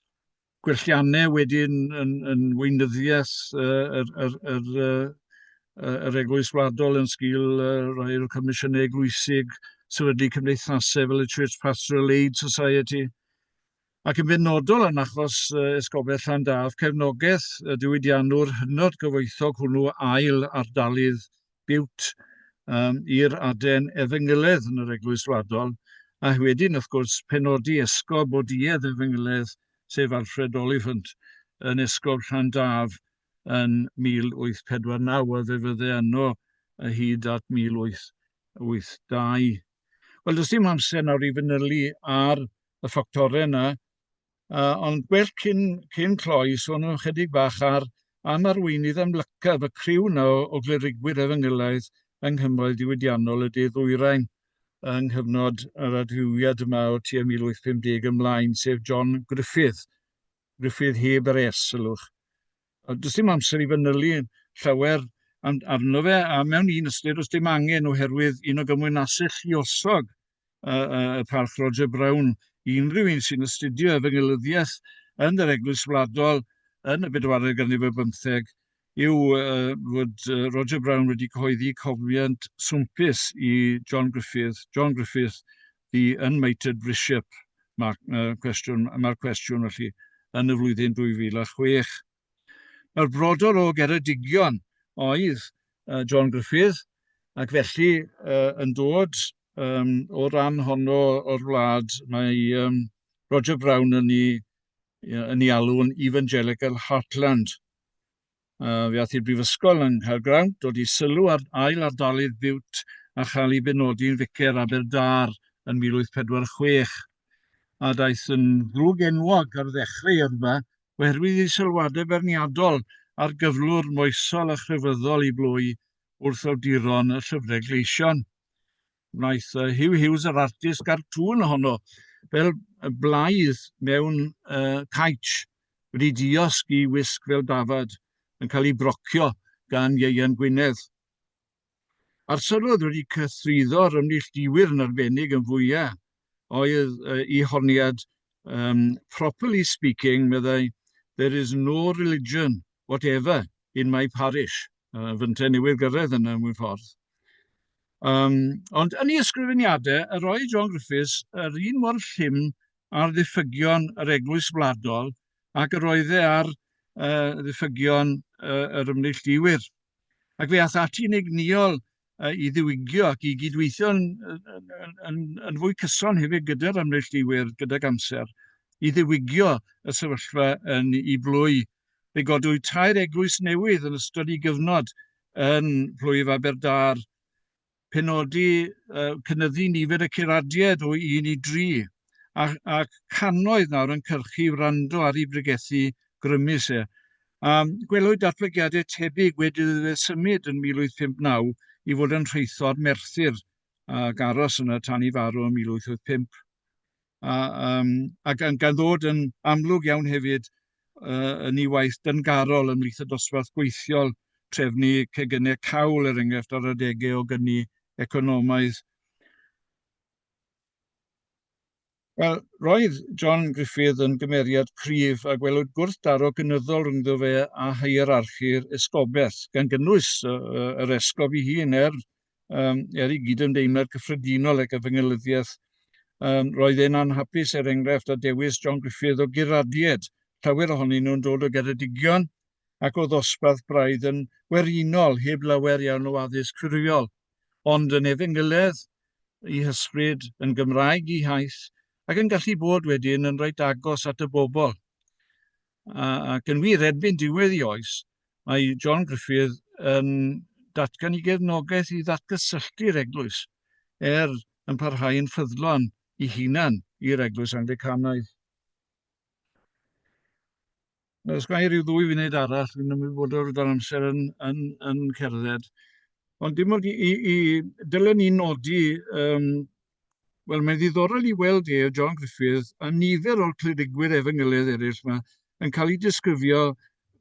Gwelliannau wedyn yn, yn weinyddiaeth uh, yr, yr, yr, uh, yr Eglwys Wladol yn sgil uh, rhai o'r comisiynau eglwysig, sefydlu cymdeithasau fel y Church Pastoral Aid Society, ac yn benodol yn achos uh, Esgobaeth Llandaf, cefnogaeth y diwydiannwr hynod gyfoethog hwnnw ail ardalydd Bute um, i'r aden efengyledd yn yr Eglwys Wladol, a wedyn, wrth gwrs, penodi esgob o duedd efengyledd, sef Alfred Oliphant, yn esgob Llandaf yn 1849, a fe fydde yno hyd at 1882. Wel, does dim amser nawr i fanylu ar y ffactorau yna, ond gwell cyn, cyn cloi, sôn am ychydig bach ar am arweinydd amlycaf y criw yna o, o glerigwyr efengylaidd yng Nghymoedd diwydiannol y De Ddwyrain yng nghyfnod yr adfywiad yma o tua 1850 ymlaen, sef John Griffith. Griffith heb yr S, sylwch. Does dim amser i fanylu llawer arno fe, a mewn un ystyr does dim angen oherwydd un o gymwynasau lluosog y, y Parch Roger Brown i unrhyw un sy'n astudio efengylyddiaeth yn yr Eglwys Wladol yn y bedwaredd ganrif ar bymtheg yw uh, fod Roger Brown wedi cyhoeddi cofiant swmpus i John Griffith, John Griffith, the unmated Bishop, mae'r uh, cwestiwn, mae'r cwestiwn felly, yn y flwyddyn 2006. Nawr, brodor o Geredigion oedd uh, John Griffith, ac felly uh, yn dod um, o ran honno o'r wlad, mae um, Roger Brown yn ei, yn ei alw'n Evangelical Heartland. Fe aeth i'r brifysgol yng Nghaergrawnt, dod i sylw ar ail ardalydd Bute a chael ei benodi'n ficer Aberdâr yn 1846, a daeth yn ddrwg enwog ar ddechrau ei yrfa oherwydd ei sylwadau beirniadol ar gyflwr moesol a chrefyddol ei blwy wrth awduron y llyfrau gleision. Wnaeth Huw Hughes yr artist gartŵn ohono fel blaidd mewn uh, caets wedi diosg i wisg fel dafad yn cael ei brocio gan Ieuan Gwynedd. A'r sylwodd wedi cythruddo'r ymneilltuwyr yn arbennig yn fwyaf oedd uh, i honiad um, properly speaking, meddai, there is no religion whatever in my parish. Uh, fynte newydd gyrraedd yna mewn ffordd. Um, ond yn ei ysgrifeniadau, yr oedd John Griffiths yr un mor llym ar ddiffygion yr eglwys wladol ac yr oedd e ar uh, ddiffygion uh, yr ymneilltuwyr. Ac fe ath ati'n egnïol uh, i ddiwygio ac i gydweithio yn, yn, yn, yn fwy cyson hefyd gyda'r ymneilltuwyr gydag amser, i ddiwygio y sefyllfa yn ei blwy. Fe godwyd tair eglwys newydd yn ystod ei gyfnod yn plwyf Aberdâr, penodi uh, cynyddu nifer y curadiaid o un i dri, a, a cannoedd nawr yn cyrchu i wrando ar ei bregethu grymus e. Um, gwelwyd datblygiadau tebyg wedi iddo fe symud yn 1859 i fod yn rheithor Merthyr ac aros yna tan ei farw yn 1885. A, um, a gan, gan ddod yn amlwg iawn hefyd uh, yn ei waith dyngarol ymhlith y dosbarth gweithiol trefnu cegynnau cawl, er enghraifft, ar adegau o gyni economaidd. Wel, roedd John Gruffydd yn gymeriad cryf a gwelwyd gwrthdaro gynyddol rhyngddo fe a hierarchi'r esgobaeth, gan gynnwys yr esgob ei hun er, um, er ei gydymdeimlad cyffredinol ag efengylyddiaeth. Um, roedd e'n anhapus, er enghraifft, â dewis John Gruffydd o guradied, llawer ohonyn nhw'n dod o Geredigion ac o ddosbarth braidd yn werinol, heb lawer iawn o addysg ffurfiol. Ond yn efengyledd i hysbryd, yn Gymraeg i haith, ac yn gallu bod wedyn yn reit agos at y bobl. A, ac yn wir, erbyn diwedd ei oes, mae John Gruffydd yn datgan ei gefnogaeth i ddatgysylltu'r eglwys, er yn parhau yn ffyddlon i hunan i'r eglwys Anglicanaidd. Os ga i ryw ddwy funud arall, fi'n ymwybodol fod yr amser yn, yn, yn cerdded. Ond dim ond i, i, i dylen ni nodi, um, wel, mae'n ddiddorol i weld e, John Griffith, a nifer o'r clerigwyr efengylydd eraill yma yn cael eu disgrifio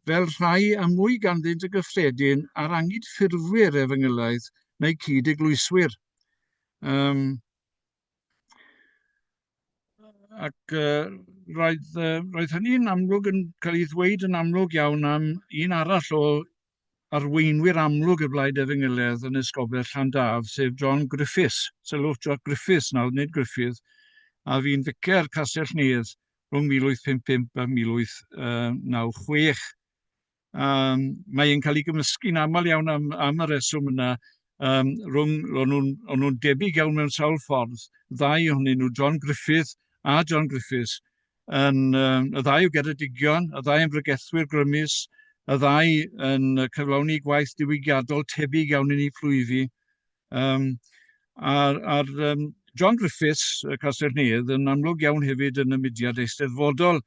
fel rhai a mwy ganddynt y gyffredin a'r angydffurfwyr efengylaidd neu cyd-eglwyswyr. Um, Ac uh, roedd, uh, roedd hynny'n amlwg yn cael ei ddweud yn amlwg iawn am un arall o arweinwyr amlwg y Blaid Efengyledd yn Esgobaeth Llandaf, sef John Griffiths. Sylwch John Griffiths nawr, nid Griffith, a fu'n ficer Castell Nedd rhwng 1855 a 1896. Um, mae e'n cael ei gymysgu'n aml iawn am, am y reswm yna. Um, rhwng, o'n nhw'n nhw debyg iawn mewn sawl ffordd, ddau ohonyn nhw, John Griffith a John Griffiths, yn, um, y ddau o Geredigion, y ddau yn bregethwyr grymus, y ddau yn cyflawni gwaith diwygiadol tebyg iawn yn eu plwyfi. Um, a'r, ar, um, John Griffiths, y Castell Nedd, yn amlwg iawn hefyd yn y mudiad eisteddfodol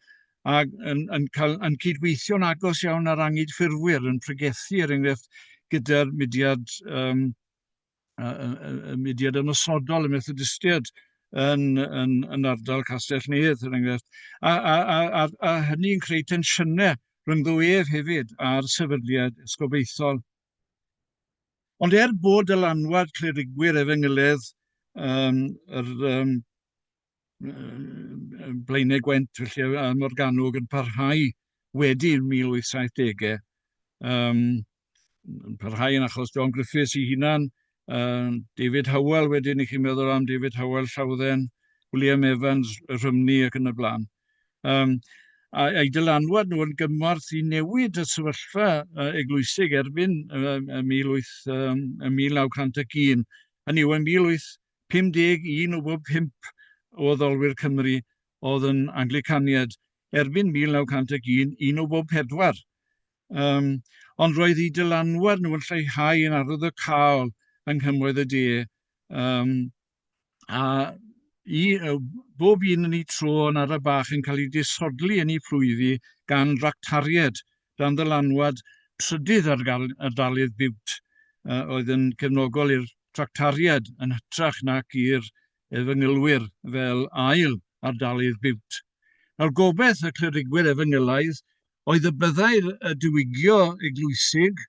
ac yn, yn, cael, yn cydweithio'n agos iawn â'r angydffurfwyr, yn pregethu, er enghraifft, gyda'r mudiad, um, y, y, y mudiad ymosodol, y Methodistiaid, yn, yn, yn ardal Castell Nedd, er enghraifft. A, a, a, a, a hynny'n creu tensiynau rhyngddo ef hefyd a'r sefydliad esgobaethol. Ond er bod dylanwad clerigwyr efengylydd um, yr um, Blaenau Gwent felly a Morgannwg yn parhau wedi'r 1870au, um, yn parhau yn achos John Griffiths ei hunan, um, David Howell wedyn i chi'n meddwl am David Howell Llawdden, William Evans, y Rhymni ac yn y blaen. Um, a, a'i dylanwad nhw yn gymorth i newid y sefyllfa uh, eglwysig erbyn uh, 18, um, 1901. Hynny yw, yn 1851 o bob pump o addolwyr Cymru oedd yn Anglicaniad. Erbyn 1901, un o bob pedwar. Um, ond roedd eu dylanwad nhw yn lleihau yn arwyddocaol yng nghymoedd y de. Um, a i, bob un yn ei tro yn ara bach yn cael ei disodli yn ei phlwyfi gan dractaried dan ddylanwad trydydd ardalydd Bute uh, oedd yn cefnogol i'r tractaried yn hytrach nac i'r efengylwyr fel ail ardalydd Bute. Nawr gobaith y clerigwyr efengylaidd oedd y byddai'r diwygio eglwysig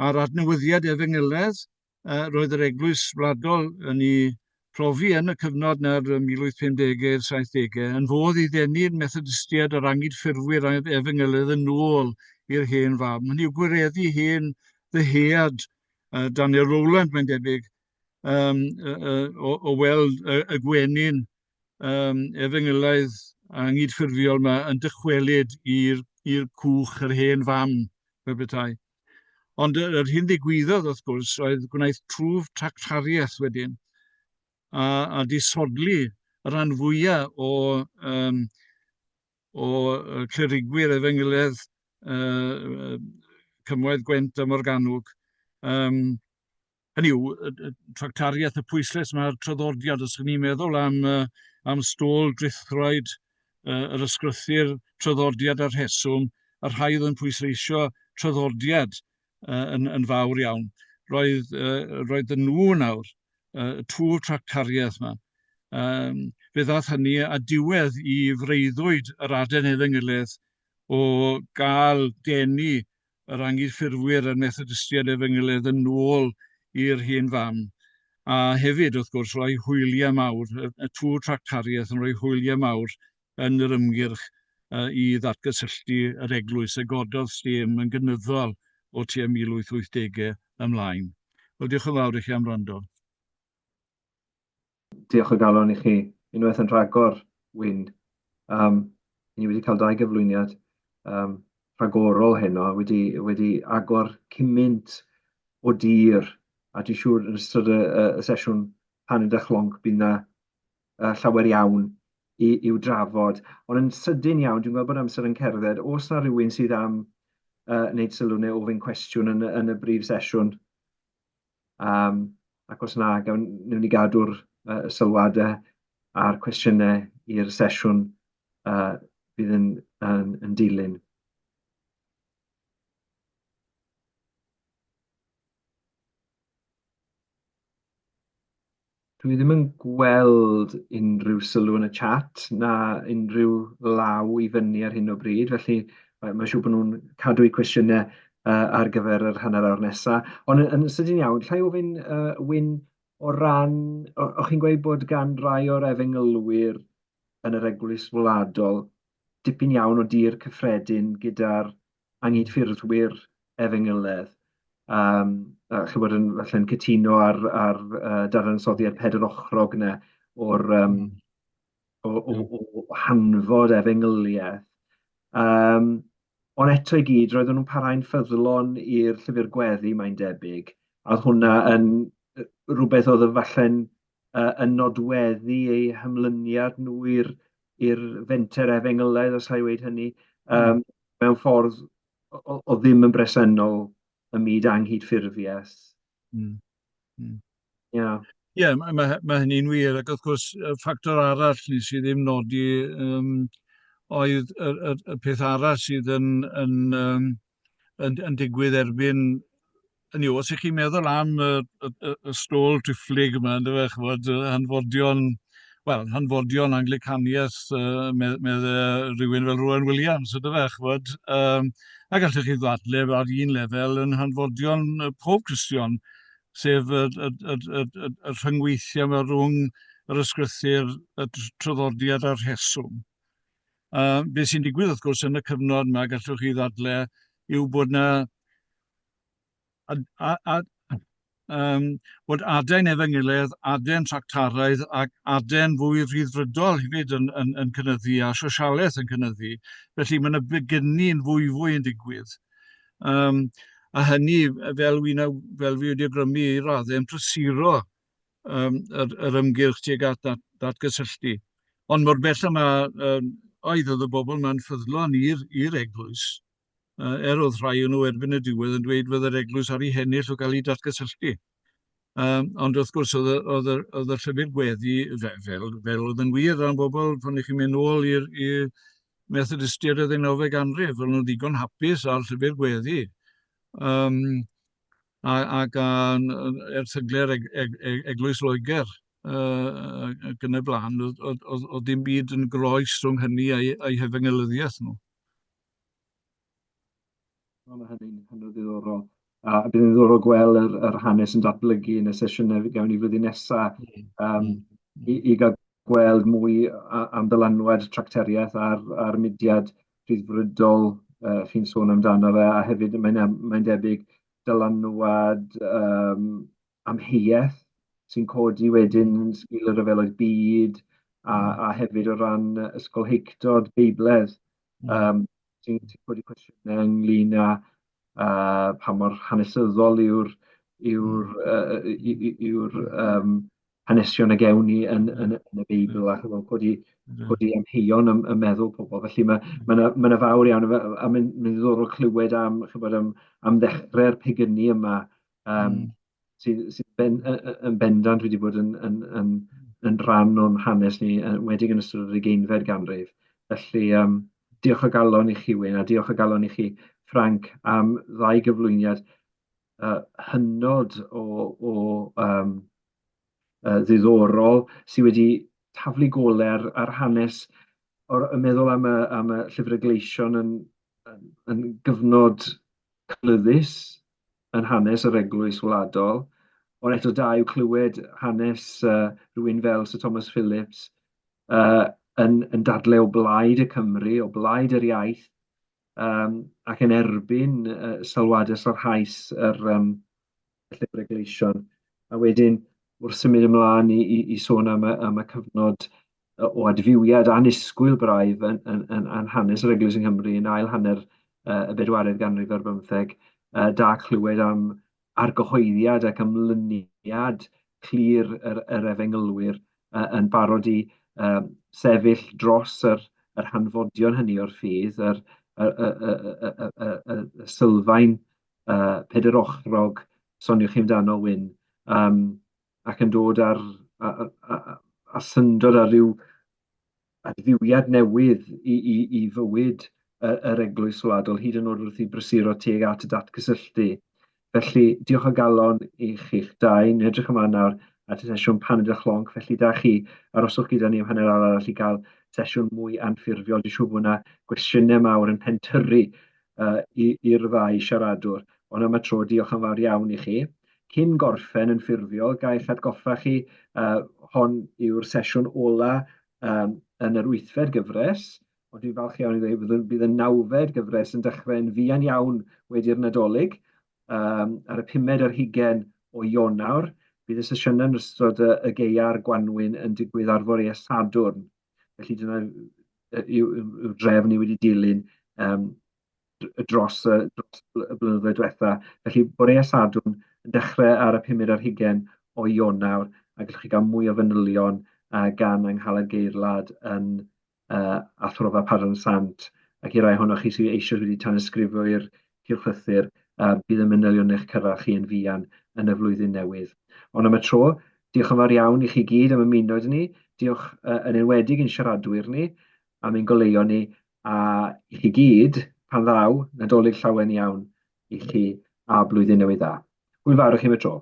a'r adnewyddiad efengyledd roedd yr Eglwys Wladol yn ei profi yn y cyfnod na'r 1850au i'r 70au, yn fodd i ddenu'r Methodistiaid a'r Angydffurfwyr a'r Efengylydd yn ôl i'r hen fam. Hynny yw gwireddu hen ddyhead uh, Daniel Rowland, mae'n debyg, um, uh, o, o weld y, y gwenyn um, efengylaidd angydffurfiol yma yn dychwelyd i'r cwch yr hen fam, fel petai. Ond yr hyn ddigwyddodd, wrth gwrs, oedd gwnaeth twf tractariaeth wedyn, a, a disodli y rhan fwyaf o, um, o clerigwyr efengyledd uh, Cymoedd Gwent a Morgannwg. Um, Hynny yw, tractariaeth y pwyslais mae'r traddodiad, os ni'n meddwl am, am stôl drithroed yr ysgrythur, traddodiad a'r rheswm, y rhai oedd yn pwysleisio traddodiad yn, yn fawr iawn. Roedd, roedd y nhw nawr, y twf tractariaeth yma. Um, fe ddath hynny a diwedd i freuddwyd yr aden efengylydd o gael denu yr Anghydffurfwyr a'r Methodistiaid Efengylaidd yn ôl i'r hen fam. A hefyd, wrth gwrs, rhoi hwyliau mawr, y tŵr tractariaeth yn rhoi hwyliau mawr yn yr ymgyrch i ddatgysylltu yr eglwys a gododd stêm yn gynyddol o tua 1880au ymlaen. Wel, diolch yn fawr i chi am wrando. Diolch o galon i chi unwaith yn rhagor, Wyn. Um, ni wedi cael dau gyflwyniad um, rhagorol heno, wedi, wedi agor cymaint o dir, a dwi'n siŵr yn ystod y, y, y sesiwn paned a chlonc bydd yna uh, llawer iawn i, i'w drafod. Ond yn sydyn iawn, dwi'n gweld bod amser yn cerdded, oes na rhywun sydd am uh, wneud sylw neu ofyn cwestiwn yn, yn y brif sesiwn? Um, ac os na, gawn, wnawn ni gadw'r uh, sylwadau a'r cwestiynau i'r sesiwn uh, fydd yn, yn, yn dilyn. Dwi ddim yn gweld unrhyw sylw yn y chat na unrhyw law i fyny ar hyn o bryd, felly mae'n siŵr bod nhw'n cadw eu cwestiynau uh, ar gyfer yr hanner awr nesaf. Ond yn, yn sydyn iawn, llai ofyn, uh, Wyn, o ran, o'ch chi'n gweud bod gan rai o'r efengylwyr yn yr eglwys wladol dipyn iawn o dir cyffredin gyda'r anghydffurfwyr efengyledd. Um, a chi bod yn falle'n cytuno ar, ar uh, dadansoddiad pedr ochrog yna o'r, um, o, o, o, o hanfod efengyliaeth. Um, ond eto i gyd, roedden nhw'n parhau'n ffyddlon i'r llyfr gweddi, mae'n debyg. A oedd hwnna yn rhywbeth oedd yn falle'n uh, yn nodweddu eu hymlyniad nhw i'r i'r fenter efengylaidd, os ga i weud hynny, um, mewn ffordd o, o ddim yn bresennol ym myd anghydffurfiaeth. Yeah. Ie, yeah, mae, ma, ma hynny'n wir, ac wrth gwrs, y ffactor arall nes i ddim nodi um, oedd y, y, y peth arall sydd yn, yn, um, yn, yn digwydd erbyn Hynny yw, os ych chi'n meddwl am y, y, y, y stôl triphlyg yma, yndyfe, ch'mod, hanfodion, wel, hanfodion Anglicaniaeth, uh, medd, medd uh, rhywun fel Rowan Williams, yndyfe, ch'mod, um, a gallwch chi ddadle ar un lefel yn hanfodion pob Cristion, sef y, y, y, y, y, y rhyngweithiau yma rhwng yr ysgrythur, y traddodiad a'r rheswm. Uh, be sy'n digwydd, wrth gwrs, yn y cyfnod yma, gallwch chi ddadle, yw bod yna a, a, a, um, bod adain efengylaidd, adain tractaraidd ac adain fwy rhyddfrydol hefyd yn, yn, yn cynyddu a sosialaeth yn cynyddu. Felly mae yna begynnu'n fwyfwy yn digwydd. Um, a hynny, fel, fi, fel fi wedi awgrymu i raddau, yn prysuro um, yr, yr ymgyrch tuag at dat, datgysylltu. Ond mor bell yma, um, oedd oedd y bobl yma'n ffyddlon i'r eglwys, er oedd rhai o'n nhw erbyn y diwedd yn dweud fod yr eglwys ar ei hennill o gael ei datgysylltu. Um, ond wrth gwrs, oedd, oedd, oedd y llyfr gweddi fel, fel, fel oedd yn wir am bobl pan ych chi'n mynd nôl i'r Methodistiaid y ddeunawfed ganrif, oedd nhw'n ddigon hapus â'r llyfr gweddi. Um, a, ac a'n erthygle'r eg, eg, eg, Eglwys Loegr uh, ac yn y blaen, oedd, oedd, oedd, oedd dim byd yn groes rhwng hynny a'i, a'i hefengylyddiaeth nhw. O, mae hynny'n hynod ddiddorol. A bydd yn ddiddorol gweld yr, yr hanes yn datblygu yn y sesiynau gawn ni flwyddyn nesaf um, i, i gael gweld mwy am ddylanwad tracteriaeth a'r, a'r mudiad rhyddfrydol uh, chi'n sôn amdano fe, a hefyd mae'n mae debyg dylanwad um, amheuaeth sy'n codi wedyn yn sgil y rhyfeloedd byd a, a hefyd o ran ysgolheictod Beibledd um, sy'n sy codi cwestiynau ynglyn â uh, pa mor hanesyddol yw'r yw'r uh, yw'r um, hanesion a gewn ni yn, yn, yn y Beibl a chymod, codi, codi amheuon ym, ym meddwl pobl. Felly mae ma yna ma fawr iawn a mae'n ma ddiddorol clywed am, chymod, am, am ddechrau'r pegynnu yma um, sydd, sydd ben, yn bendant wedi bod yn, yn, yn, yn rhan o'n hanes ni, yn wedig yn ystod yr ugeinfed ganrif. Felly, um, diolch o galon i chi, Wyn, a diolch o galon i chi, Frank, am ddau gyflwyniad uh, hynod o, o um, uh, ddiddorol sydd wedi taflu goler ar hanes o'r y meddwl am y, am y Llyfr y Gleision yn, yn, yn gyfnod cylyddus yn hanes yr eglwys wladol, ond eto da yw clywed hanes rhywun fel Sir Thomas Phillips yn, yn dadlau o blaid y Cymry, o blaid yr iaith, um, ac yn erbyn sylwadau sarhaus yr, um, Llyfr y Gleision. A wedyn, wrth symud ymlaen i, i, i sôn am y, am y cyfnod o adfywiad annisgwyl braidd yn, yn, yn, yn hanes yr Eglwys yng Nghymru yn ail hanner uh, y bedwaredd ganrif ar bymtheg, uh, da clywed am argyhoeddiad ac ymlyniad clir yr, yr efengylwyr uh, yn barod i uh, sefyll dros yr, yr hanfodion hynny o'r ffydd, yr, y, y, y, y, y, y, y, y sylfaen uh, pederochrog soniwch chi amdano, Wyn, um, ac yn dod ar, a, a, a, a syndod ar ryw adfywiad newydd i, i, i fywyd yr eglwys wladol, hyd yn oed wrth i brysuro tuag at y datgysylltu. Felly, diolch o galon i chi'ch dau. Ni'n edrych ymlaen nawr at y sesiwn paned a chlonc, felly da chi, aroswch gyda ni am hanner awr arall i gael sesiwn mwy anffurfiol. Dwi'n siŵr bod yna gwestiynau mawr yn pentyrru uh, i'r ddau siaradwr. Ond am y tro, diolch yn fawr iawn i chi. Cyn gorffen yn ffurfiol, ga i'ch atgoffa chi, uh, hon yw'r sesiwn ola um, yn yr wythfed gyfres, ond dwi'n falch iawn i ddweud bydd, bydd y nawfed gyfres yn dechrau yn fuan iawn wedi'r Nadolig, um, ar y pumed ar hugen o Ionawr. Bydd y sesiynau yn ystod y, y gaea'r gwanwyn yn digwydd ar foreau Sadwrn. Felly dyna yw'r drefn ni wedi dilyn um, dros, y, dros y blynyddoedd diwetha. Felly boreau Sadwrn yn dechrau ar y pumed ar hugen o Ionawr, a gallwch chi gael mwy o fanylion uh, gan Anghalad Geirlad yn uh, Athrofa Padarn Sant, ac i rai ohonoch chi sydd eisoes wedi tanysgrifio i'r cylchlythyr, uh, bydd y manylion eich cyrraedd chi yn fuan yn y flwyddyn newydd. Ond am y tro, diolch yn fawr iawn i chi gyd am ymuno â ni, diolch uh, yn enwedig i'n siaradwyr ni am ein goleuo ni, a i chi gyd, pan ddaw, Nadolig llawen iawn i chi a blwyddyn newydd dda. Hwyl fawr i chi am y tro.